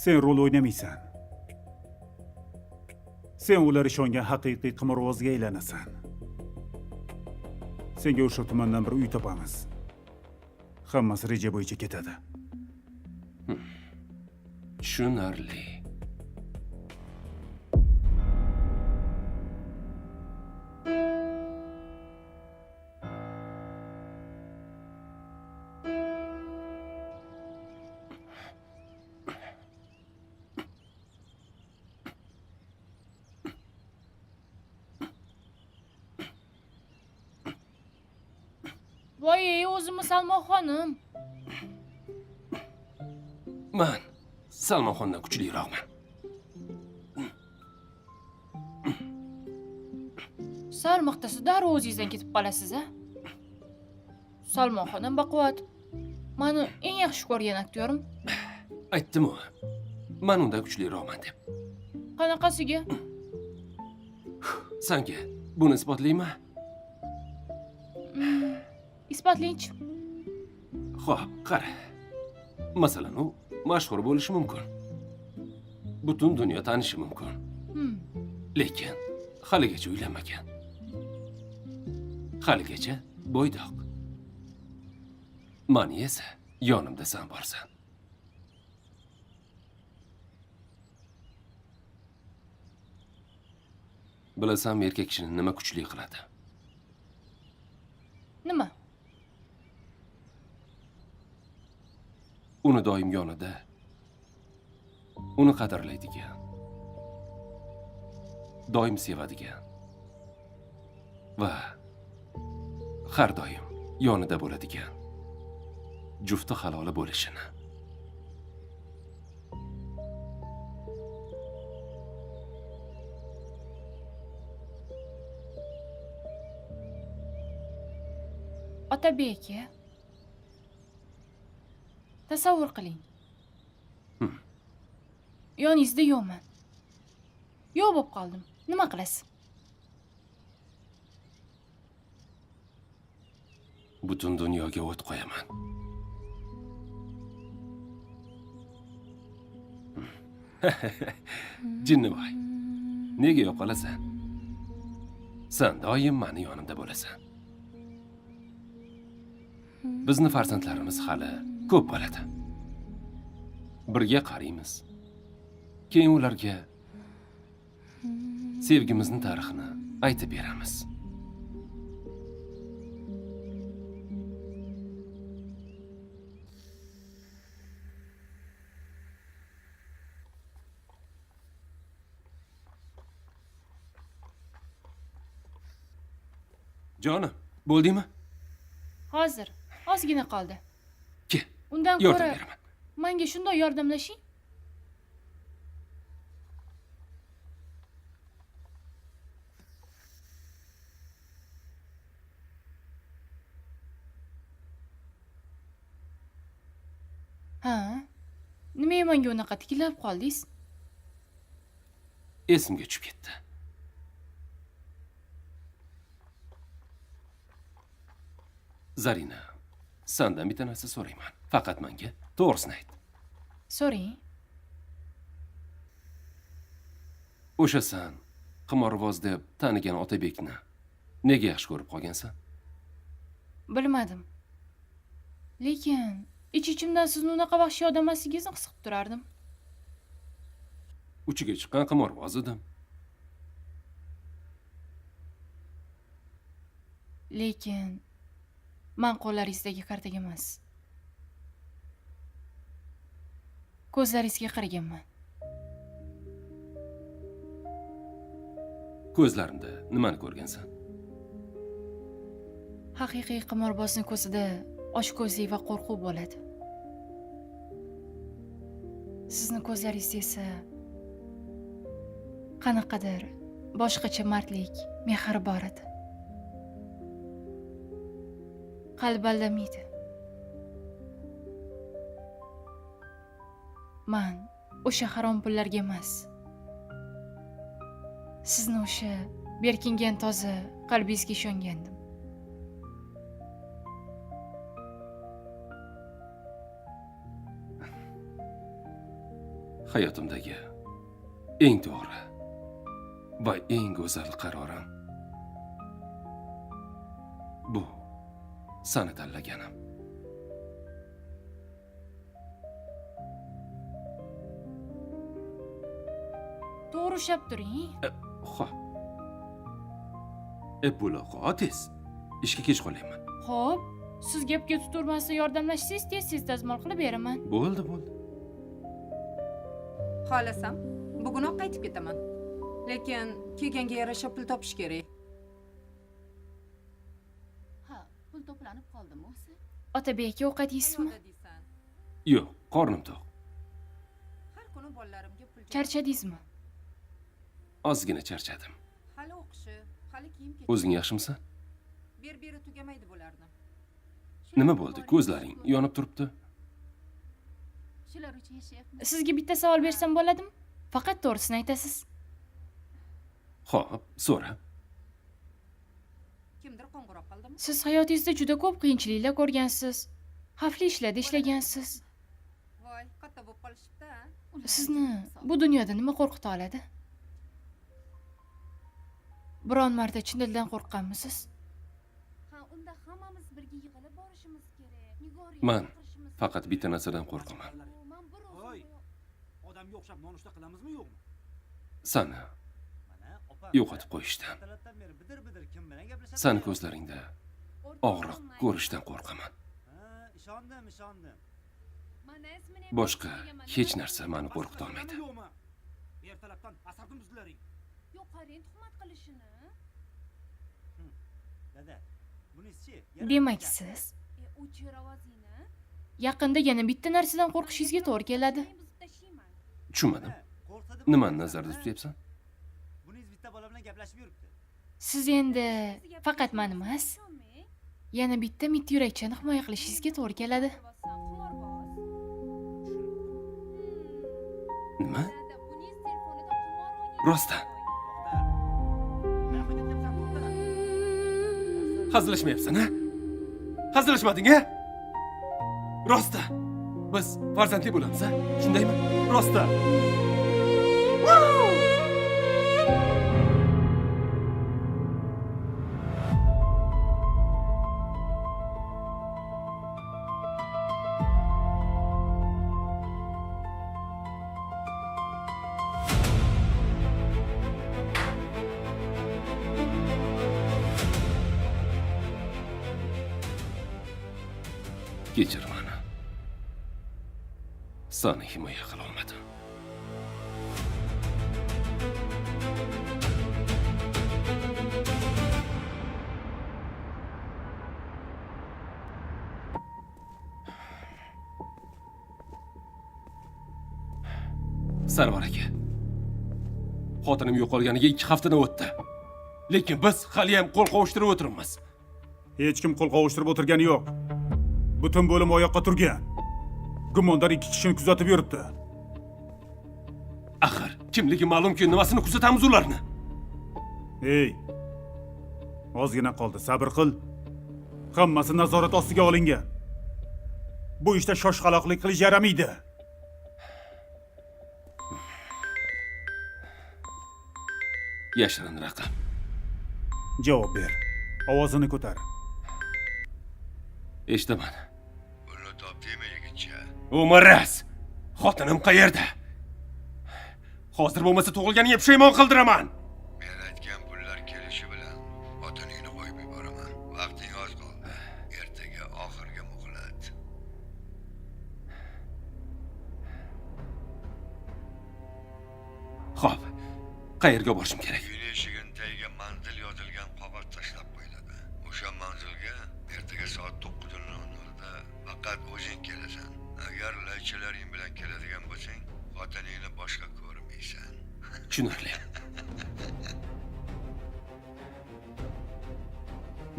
Speaker 4: Sen rol o'ynamaysan. Sen ular ishongan haqiqiy qimorbozga aylanasan. Senga o'sha tumandan bir uy topamiz. Hammasi reja bo'yicha ketadi.
Speaker 2: Tushunarli.
Speaker 3: Voy, o'zimni Salmonxonim.
Speaker 2: Man Salmonxondan kuchliroqman.
Speaker 3: Sal maqtasa darrov o'zingizdan ketib qolasiz, a? Salmonxonim baquvvat. Mani eng yaxshi ko'rgan aktyorim.
Speaker 2: Aytdim-ku, man undan kuchliroqman deb.
Speaker 3: Qanaqasiga?
Speaker 2: Sanga buni isbotlaymi?
Speaker 3: Isbotlangchi.
Speaker 2: Xo'p, qara. Masalan, u mashhur bo'lishi mumkin. Butun dunyo tanishi mumkin. Lekin haligacha uylanmagan. Haligacha bo'ydoq. Mani esa yonimda sen borsan. Bilasanmi, erkak kishini nima kuchli qiladi?
Speaker 3: Nima?
Speaker 2: Uni doim yonida, uni qadrlaydigan, doim sevadigan va har doim yonida bo'ladigan jufti haloli bo'lishini.
Speaker 3: Otabek aka, tasavvur qiling. Yoningizda yo'qman. Yo'q bo'lib qoldim. Nima qilasiz?
Speaker 2: Butun dunyoga o't qo'yaman. Jinnivoy, nega yo'qolasan? Sen doim meni yonimda bo'lasan. Bizni farzandlarimiz hali ko'p bo'ladi. Birga qaraymiz. Keyin ularga sevgimizni tarixini aytib beramiz. Jonim, bo'ldingmi?
Speaker 3: Hozir, ozgina qoldi.
Speaker 2: Kel.
Speaker 3: Undan
Speaker 2: yordam
Speaker 3: ko'ra
Speaker 2: beraman.
Speaker 3: Menga shunday yordamlashing. Ha? Nimaga menga unaqa tikilib qoldingiz?
Speaker 2: Esimga tushib ketdi. Zarina, sendan bitta narsa so'rayman. Faqat menga to'g'risini ayt.
Speaker 3: So'rang.
Speaker 2: O'sha sen qimorvoz deb tanigan Otabekni nega yaxshi ko'rib qolgansan?
Speaker 3: Bilmadim. Lekin ich-ichimdan sizni unaqa vahshiy odam emasligingizni his qilib turardim.
Speaker 2: Uchiga chiqqan qimorvoz edim.
Speaker 3: Lekin men qo'llaringizdagi kartaga emas, ko'zlaringizga qaraganman.
Speaker 2: Ko'zlarimda nimani ko'rgansan?
Speaker 3: Haqiqiy qimorbozning ko'zida ochko'zlik va qo'rquv bo'ladi. Sizni ko'zlaringizda esa qanaqadir boshqacha mardlik, mehr bor edi. Qalb aldamaydi. Man o'sha harom pullarga emas, sizni o'sha berkingan toza qalbingizga ishongandim.
Speaker 2: Hayotimdagi eng to'g'ri va eng go'zal qarorim bu seni tanlaganim.
Speaker 3: To'g'ri ushlab turing.
Speaker 2: Xo'p. Bo'la tez. Ishga kech qolyapman.
Speaker 3: Xo'p, siz gapga tuturmasdan yordamlashsangiz, tez-tez dazmol qilib beraman.
Speaker 2: Bo'ldi, bo'ldi.
Speaker 11: Xohlasam, bugunoq qaytib ketaman. Lekin kelganga yarasha pul topish kerak.
Speaker 7: Ha, pul to'planib qoldimi o'zi?
Speaker 3: Otabek aka, ovqat yeysizmi?
Speaker 2: Yo'q, qornim to'q.
Speaker 11: Har kuni bolalarimga pul
Speaker 3: Charchadingizmi?
Speaker 2: Ozgina charchadim.
Speaker 11: Hali o'qishi, hali kiyim-kechagi.
Speaker 2: O'zing yaxshimisan?
Speaker 11: Ber-beri tugamaydi bularni.
Speaker 2: Nima bo'ldi? Ko'zlaring yonib turibdi.
Speaker 7: Shular uchun yashayapmiz.
Speaker 3: Sizga bitta savol bersam bo'ladimi? Faqat to'g'risini aytasiz.
Speaker 2: Xo'p, so'ra.
Speaker 11: Kimdir qo'ng'iroq qildimi?
Speaker 3: Siz hayotingizda juda ko'p qiyinchiliklar ko'rgansiz. Xavfli ishlarda ishlagansiz.
Speaker 11: Voy, katta bo'lib qolishibdi-a.
Speaker 3: Sizni bu dunyoda nima qo'rqita oladi? Biron marta chin dildan qo'rqqanmisiz?
Speaker 7: Ha, unda hammamiz birga yig'ilib borishimiz kerak. Nigor,
Speaker 2: Man faqat bitta narsadan qo'rqaman.
Speaker 10: Odamga o'xshab nonushta qilamizmi yo'qmi?
Speaker 2: Seni yo'qotib qo'yishdan. Seni ko'zlaringda og'riq ko'rishdan qo'rqaman.
Speaker 10: Ishondim, ishondim.
Speaker 2: Boshqa hech narsa meni qo'rqita olmaydi.
Speaker 10: Ertalabdan asabim buzdilaring.
Speaker 7: Yo'q, qarang, tuhmat qilishini.
Speaker 10: Dada, bunisi-chi?
Speaker 3: Demak, siz
Speaker 7: O'chir ovozingni.
Speaker 3: yaqinda yana bitta narsadan qo'rqishingizga to'g'ri keladi.
Speaker 2: Tushunmadim. Nimani nazarda tutyapsan?
Speaker 10: Buningiz bitta bola bilan gaplashib yuribdi.
Speaker 3: Siz endi faqat meni emas, yana bitta mitti yurakchani himoya qilishingizga to'g'ri keladi.
Speaker 2: Nima? Rostdan. Hazillashmayapsan, ha? Hazillashmading, ha? Rostdan. Biz farzandli bo'lamiz, ha? Shundaymi? Rostdan. Kechir meni. Seni himoya qila olmadim. Sarvar aka. Xotinim yo'qolganiga 2 haftadan o'tdi. Lekin biz hali ham qo'l qovushtirib o'tiribmiz.
Speaker 4: Hech kim qo'l qovushtirib o'tirgani yo'q. Butun bo'lim oyoqqa turgan. Gumondor 2 kishini kuzatib yuribdi.
Speaker 2: Axir, kimligi ma'lum-ku, nimasini kuzatamiz ularni?
Speaker 4: Ey! Ozgina qoldi, sabr qil. Hammasi nazorat ostiga olingan. Bu ishda shoshqaloqlik qilish yaramaydi.
Speaker 2: Yashirin raqam.
Speaker 4: Javob ber. Ovozini ko'tar.
Speaker 2: Eshitaman.
Speaker 8: Pulni topdingmi, yigitcha?
Speaker 2: Umaras! Xotinim qayerda? Hozir bo'lmasa tug'ilganiga pushaymon qildiraman.
Speaker 8: Men aytgan pullar kelishi bilan xotiningni qo'yib yuboraman. Vaqting oz qoldi. Ertaga oxirgi muhlat.
Speaker 2: Xo'p, qayerga borishim kerak?
Speaker 8: Uyning eshigini tagiga manzil yozilgan qog'oz tashlab qo'yiladi. O'sha manzilga ertaga soat 9:00 da faqat o'zing kelasan. Agar laychalaring bilan keladigan bo'lsang, xotiningni boshqa ko'rmaysan.
Speaker 2: Tushunarli.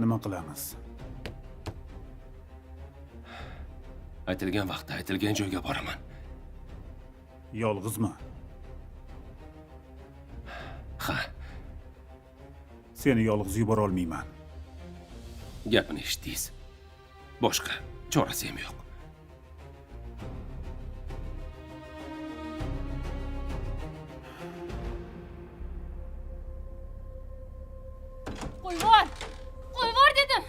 Speaker 4: Nima qilamiz?
Speaker 2: Aytilgan vaqtda aytilgan joyga boraman.
Speaker 4: Yolg'izmi?
Speaker 2: Ha.
Speaker 4: Seni yolg'iz yubora olmayman.
Speaker 2: Gapini eshitdingiz. Boshqa chorasi ham yo'q.
Speaker 3: Qo'yvor! Qo'yvor dedim.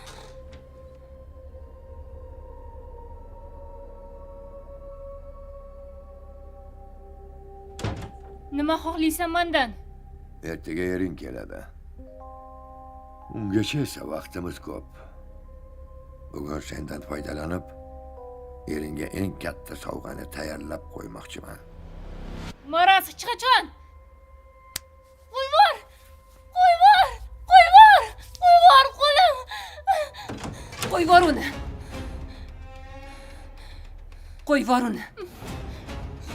Speaker 3: Nima xohlaysan mendan?
Speaker 8: Ertaga ering keladi. Ungacha esa vaqtimiz ko'p. Bugun sendan foydalanib, eringga eng katta sovg'ani tayyorlab qo'ymoqchiman.
Speaker 3: Maraz hech qachon. Qo'yvor! Qo'yvor! Qo'yvor! Qo'yvor qo'lim!
Speaker 6: Qo'yvor uni. Qo'yvor uni.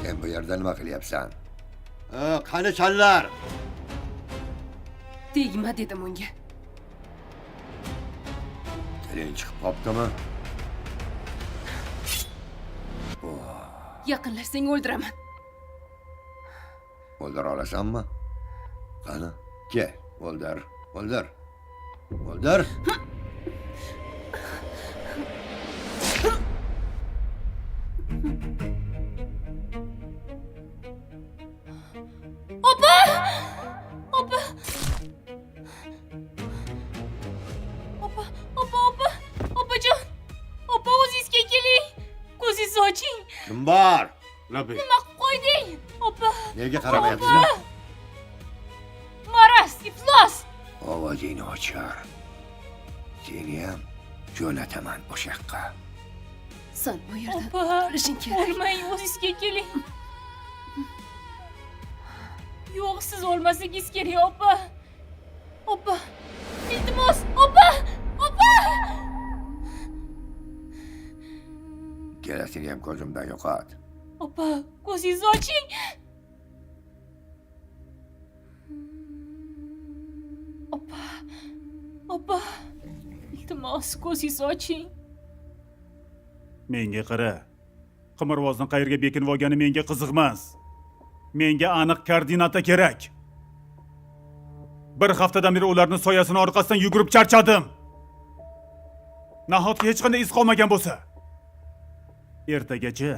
Speaker 8: Sen bu yerda nima qilyapsan? Qani challar?
Speaker 6: Tegma dedim unga.
Speaker 8: Tiling chiqib qoptimi?
Speaker 6: Yaqinlashsang o'ldiraman.
Speaker 8: O'ldira olasanmi? Qani, kel, o'ldir, o'ldir. O'ldir.
Speaker 3: Opa! Opa! Opa, opa, opa! Opajon! Opa, o'zingizga keling. Ko'zingizni oching.
Speaker 8: Kim bor?
Speaker 9: Labay.
Speaker 3: Nima qilib qo'yding? Opa!
Speaker 8: Nega qaramayapsiz?
Speaker 3: Maraz, iflos!
Speaker 8: Ovozingni o'chir. Seni ham jo'nataman o'sha yoqqa.
Speaker 6: Sen bu yerdan qutulishing kerak.
Speaker 3: O'lmang, o'zingizga keling. Yo'q, siz o'lmasangiz kerak, opa. Opa, iltimos, opa, opa!
Speaker 8: Ikkalasini ham ko'zimdan yo'qot.
Speaker 3: Opa, ko'zingizni oching. Opa, opa, iltimos, ko'zingizni oching.
Speaker 4: Menga qara. Qimorvozni qayerga bekinib olgani menga qiziq emas. Menga aniq koordinata kerak. Bir haftadan beri ularning soyasini orqasidan yugurib charchadim. Nahotki hech qanday iz qolmagan bo'lsa? Ertagacha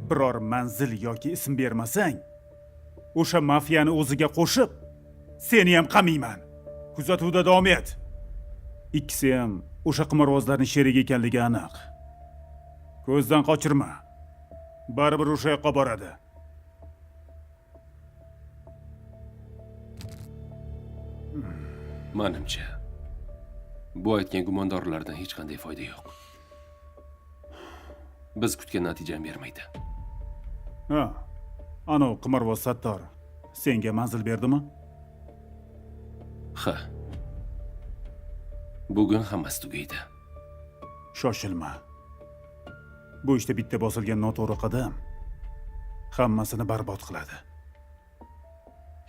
Speaker 4: biror manzil yoki ism bermasang, o'sha mafiyani o'ziga qo'shib, seni ham qamayman. Kuzatuvda davom et. Ikkisi ham o'sha qimorvozlarning sherigi ekanligi aniq. Ko'zdan qochirma. Baribir o'sha yoqqa boradi.
Speaker 2: Menimcha, bu aytgan gumondorlardan hech qanday foyda yo'q. Biz kutgan natijani bermaydi.
Speaker 4: Ha, ana qimorvoz Sattor senga manzil berdimi?
Speaker 2: Ha. Bugun hammasi tugaydi.
Speaker 4: Shoshilma. Bu ishda bitta bosilgan noto'g'ri qadam hammasini barbod qiladi.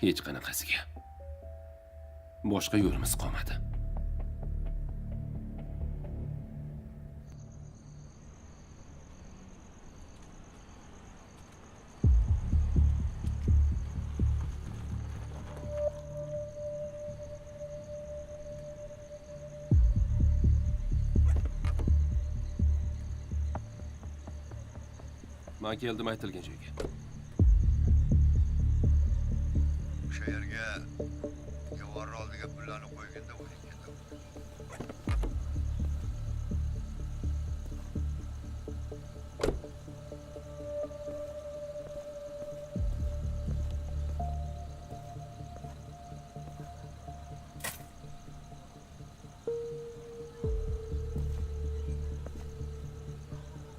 Speaker 2: Hech qanaqasiga. Boshqa yo'limiz qolmadi. Men keldim aytilgan joyga.
Speaker 8: O'sha yerga devor oldiga pullarni qo'yganda o'zing keldim.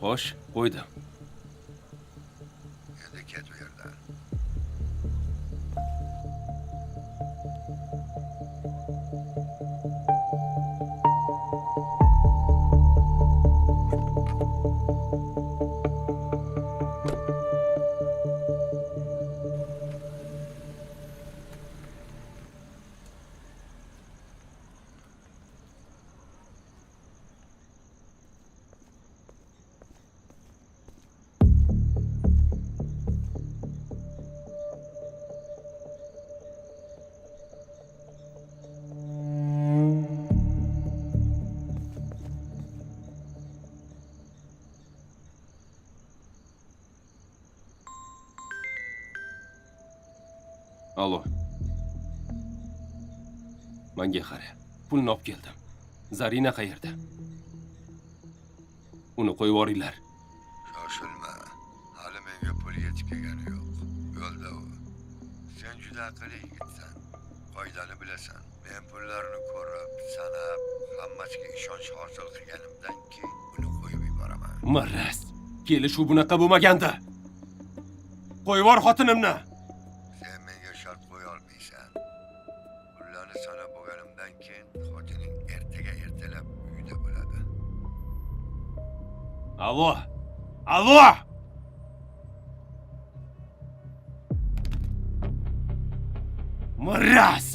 Speaker 2: Xo'sh, qo'ydim.
Speaker 8: Endi ket u yerdan.
Speaker 2: Alo. Menga qara. Pulni olib keldim. Zarina qayerda? Uni qo'yib yuboringlar.
Speaker 8: Shoshilma. Hali menga pul yetib kelgani yo'q. Yo'lda u. Sen juda aqlli yigitsan. Qoidani bilasan. Men pullarni ko'rib, sanab, hammasiga ishonch hosil qilganimdan keyin uni qo'yib yuboraman.
Speaker 2: Maraz, kelishuv bunaqa bo'lmaganda. Qo'yib yubor xotinimni.
Speaker 8: Sen menga shart qo'ya olmaysan. Pullarni sanab bo'lganimdan keyin xotining ertaga ertalab uyda bo'ladi.
Speaker 2: Allo! Allo! Maraz!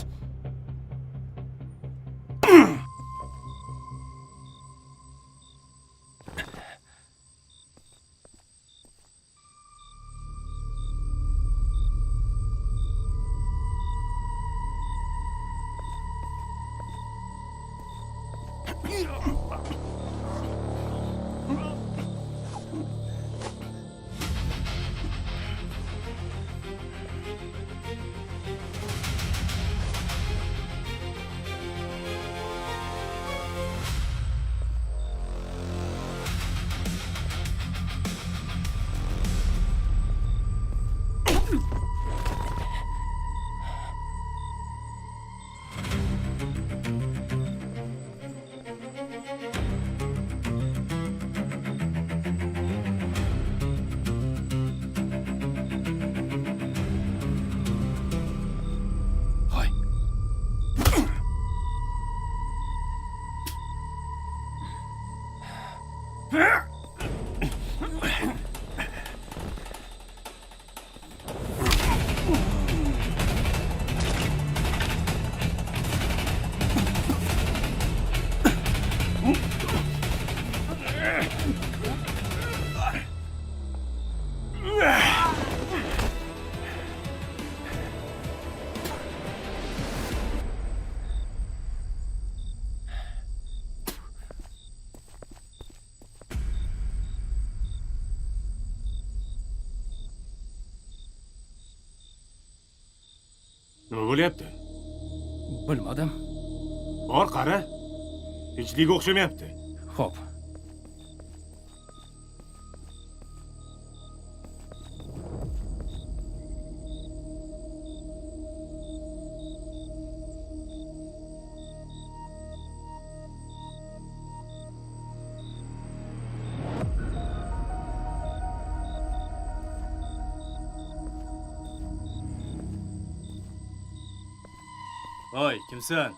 Speaker 9: Nima bo'lyapti?
Speaker 5: Bilmadim.
Speaker 9: Bor qara. Tinchlikka o'xshamayapti.
Speaker 5: Xo'p.
Speaker 12: Oy, kimsan?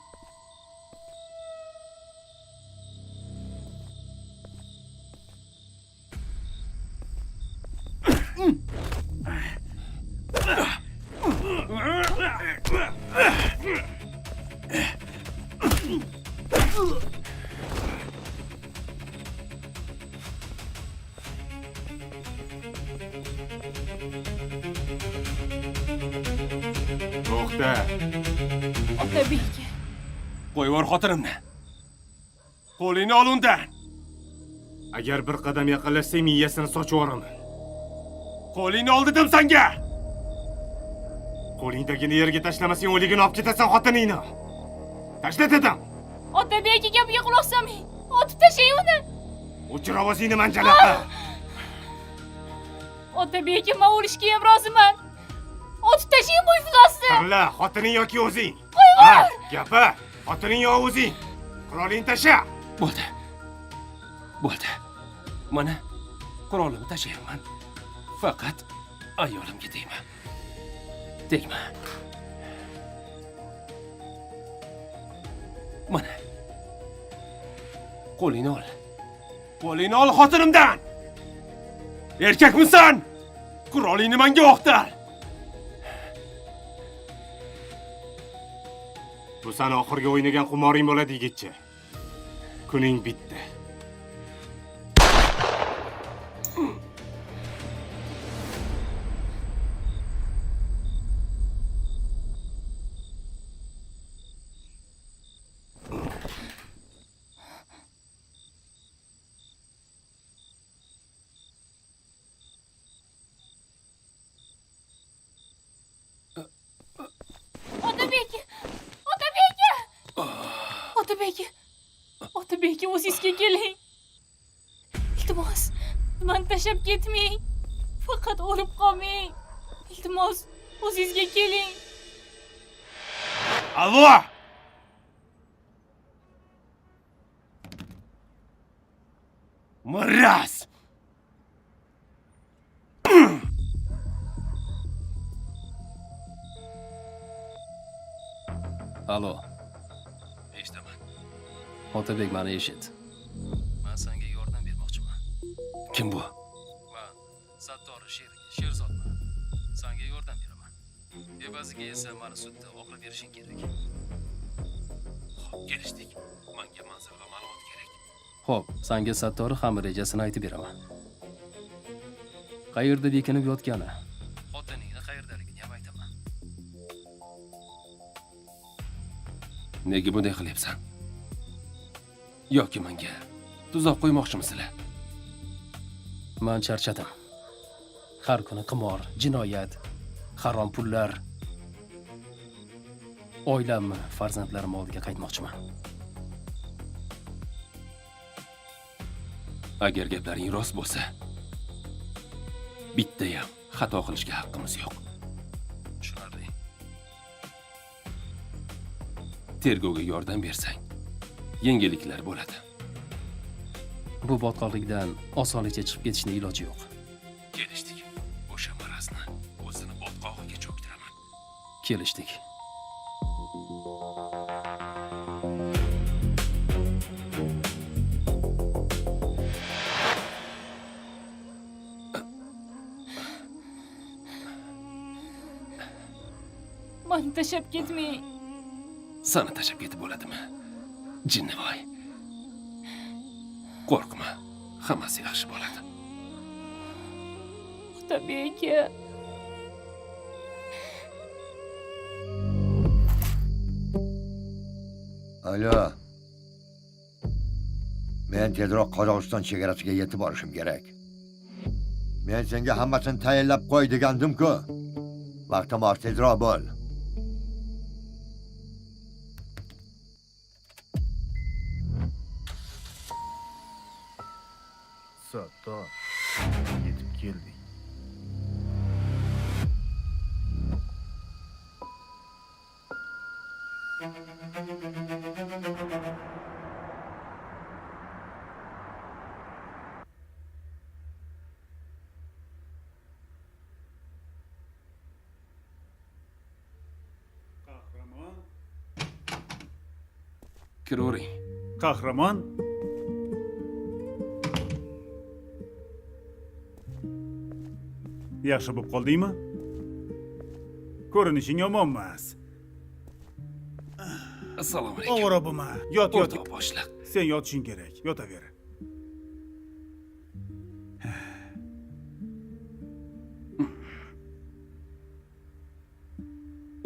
Speaker 9: To'xta.
Speaker 3: Otabek.
Speaker 2: Qo'yib yubor xotinimni. Qo'lingni ol undan.
Speaker 9: Agar bir qadam yaqinlashsang, miyasini sochib yuboraman.
Speaker 2: Qo'lingni ol dedim senga.
Speaker 9: Qo'lingdagini yerga tashlamasang, o'ligini olib ketasan xotiningni. Tashla dedim.
Speaker 3: Otabek, gapiga quloq solmang. Otib tashlang uni.
Speaker 9: O'chir ovozingni, manjalaqa.
Speaker 3: Otabek, men o'lishga ham roziman. Otib tashlang bu iflosni.
Speaker 9: Tanla, xotining yoki o'zing.
Speaker 3: Qo'yib yubor.
Speaker 9: Gapa, xotining yo o'zing. Qurolingni tasha.
Speaker 2: Bo'ldi. Bo'ldi. Mana qurolimni tashlayapman. Faqat ayolimga tegma. Tegma. Mana. Qo'lingni ol. Qo'lingni ol xotinimdan. Erkakmisan? Qurolingni menga o'qtar.
Speaker 9: Bu seni oxirgi o'ynagan qumoring bo'ladi, yigitcha. Kuning bitdi.
Speaker 3: Otabek! Otabek! Otabek aka, o'zingizga keling. Iltimos, meni tashlab ketmang. Faqat o'lib qolmang. Iltimos, o'zingizga keling.
Speaker 9: Allo! Mraz!
Speaker 2: Alo. Eshitaman. Otabek, meni eshit. Men senga yordam bermoqchiman. Kim bu? Men Sattor sherigi, Sherzodman. Senga yordam beraman. Evaziga esa meni sudda oqlab berishing kerak. Xo'p, kelishdik. Menga manzil va ma'lumot kerak. Xo'p, senga Sattor hamma rejasini aytib beraman. Qayerda bekinib yotgani, xotiningni qayerdaligini ham aytaman. Nega bunday qilyapsan? Yoki menga tuzoq qo'ymoqchimisizlar? Men charchadim. Har kuni qimor, jinoyat, harom pullar. Oilamni, farzandlarim oldiga qaytmoqchiman. Agar gaplaring rost bo'lsa, bittayam xato qilishga haqqimiz yo'q. Tushunarli. Tergovga yordam bersang, yengilliklar bo'ladi. Bu botqoqlikdan osonlikcha chiqib ketishning iloji yo'q. Kelishdik. O'sha marazni o'zini botqog'iga cho'ktiraman. Kelishdik.
Speaker 3: Meni tashlab ketmang.
Speaker 2: Seni tashlab ketib bo'ladimi? Jinnivoy. Qo'rqma, hammasi yaxshi bo'ladi.
Speaker 3: Otabek aka.
Speaker 8: Alo. Men tezroq Qozog'iston chegarasiga yetib borishim kerak. Men senga hammasini tayinlab qo'y degandim-ku. Vaqtim oz, tezroq bo'l.
Speaker 12: Sattor, yetib keldik.
Speaker 4: Qahramon.
Speaker 2: Kiravering.
Speaker 4: Qahramon. Yaxshi bo'lib qoldingmi? Ko'rinishing yomon emas.
Speaker 2: Assalomu alaykum.
Speaker 4: Ovora bo'lma. Yot, yot.
Speaker 2: O'rtoq boshliq.
Speaker 4: Sen yotishing kerak. Yotaver.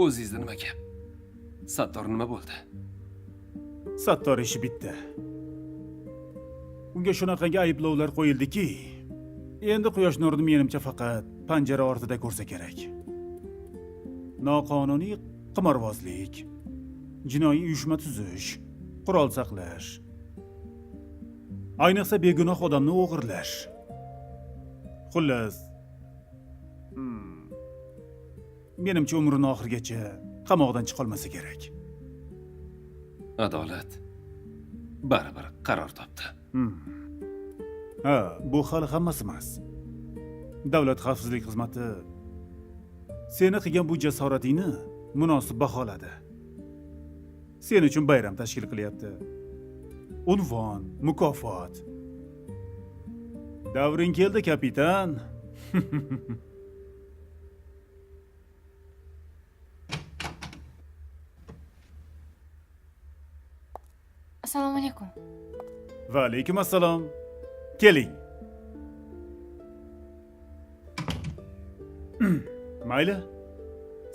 Speaker 2: O'zingizda nima gap? Sattor nima bo'ldi?
Speaker 4: Sattor ishi bitdi. Unga shunaqangi ayblovlar qo'yildiki, endi quyosh nurini menimcha faqat panjara ortida ko'rsa kerak. Noqonuniy qimorvozlik, jinoiy uyushma tuzish, qurol saqlash, ayniqsa begunoh odamni o'g'irlash. Xullas, menimcha umrini oxirigacha qamoqdan chiqolmasa kerak.
Speaker 2: Adolat baribir qaror topdi.
Speaker 4: Ha, bu hali hammasi emas. Davlat xavfsizlik xizmati seni qilgan bu jasoratingni munosib baholadi. Sen uchun bayram tashkil qilyapti. Unvon, mukofot. Davring keldi, kapitan.
Speaker 3: Assalomu alaykum.
Speaker 4: Va alaykum assalom. Keling. Mayli.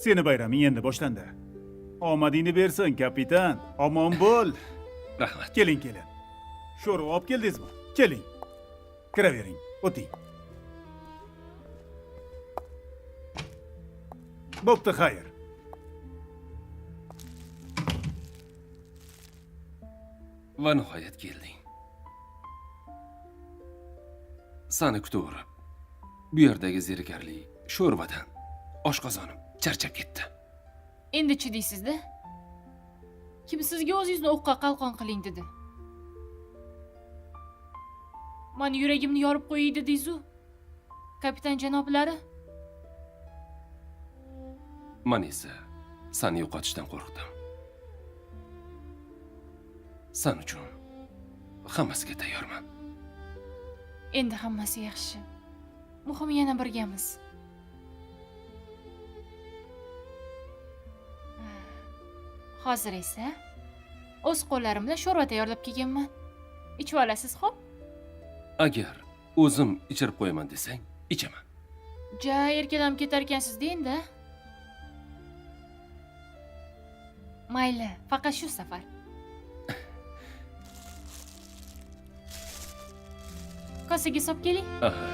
Speaker 4: Seni bayraming endi boshlandi. Omadingni bersin, kapitan. Omon bo'l.
Speaker 2: Rahmat.
Speaker 4: Keling, keling. Sho'rva olib keldingizmi? Keling. Kiravering, o'ting. Bo'pti, xayr.
Speaker 2: Va nihoyat kelding. Sani kutaverib, bu yerdagi zerikarli sho'rvadan oshqozonim charchab ketdi.
Speaker 3: Endi chidaysiz-da. Kim sizga o'zingizni o'qqa qalqon qiling dedi? Mani yuragimni yorib qo'yay dedingiz-u. Kapitan janoblari.
Speaker 2: Man esa seni yo'qotishdan qo'rqdim. Sen uchun hammasiga tayyorman.
Speaker 3: Endi hammasi yaxshi. Muhimi yana birgamiz. Hozir esa o'z qo'llarim bilan sho'rva tayyorlab kelganman. Ichib olasiz, xo'p?
Speaker 2: Agar o'zim ichirib qo'yaman desang, ichaman.
Speaker 3: Ja, erkalanib ketar ekansiz-da endi. Mayli, faqat shu safar. Kosaga solib keling.
Speaker 2: Aha.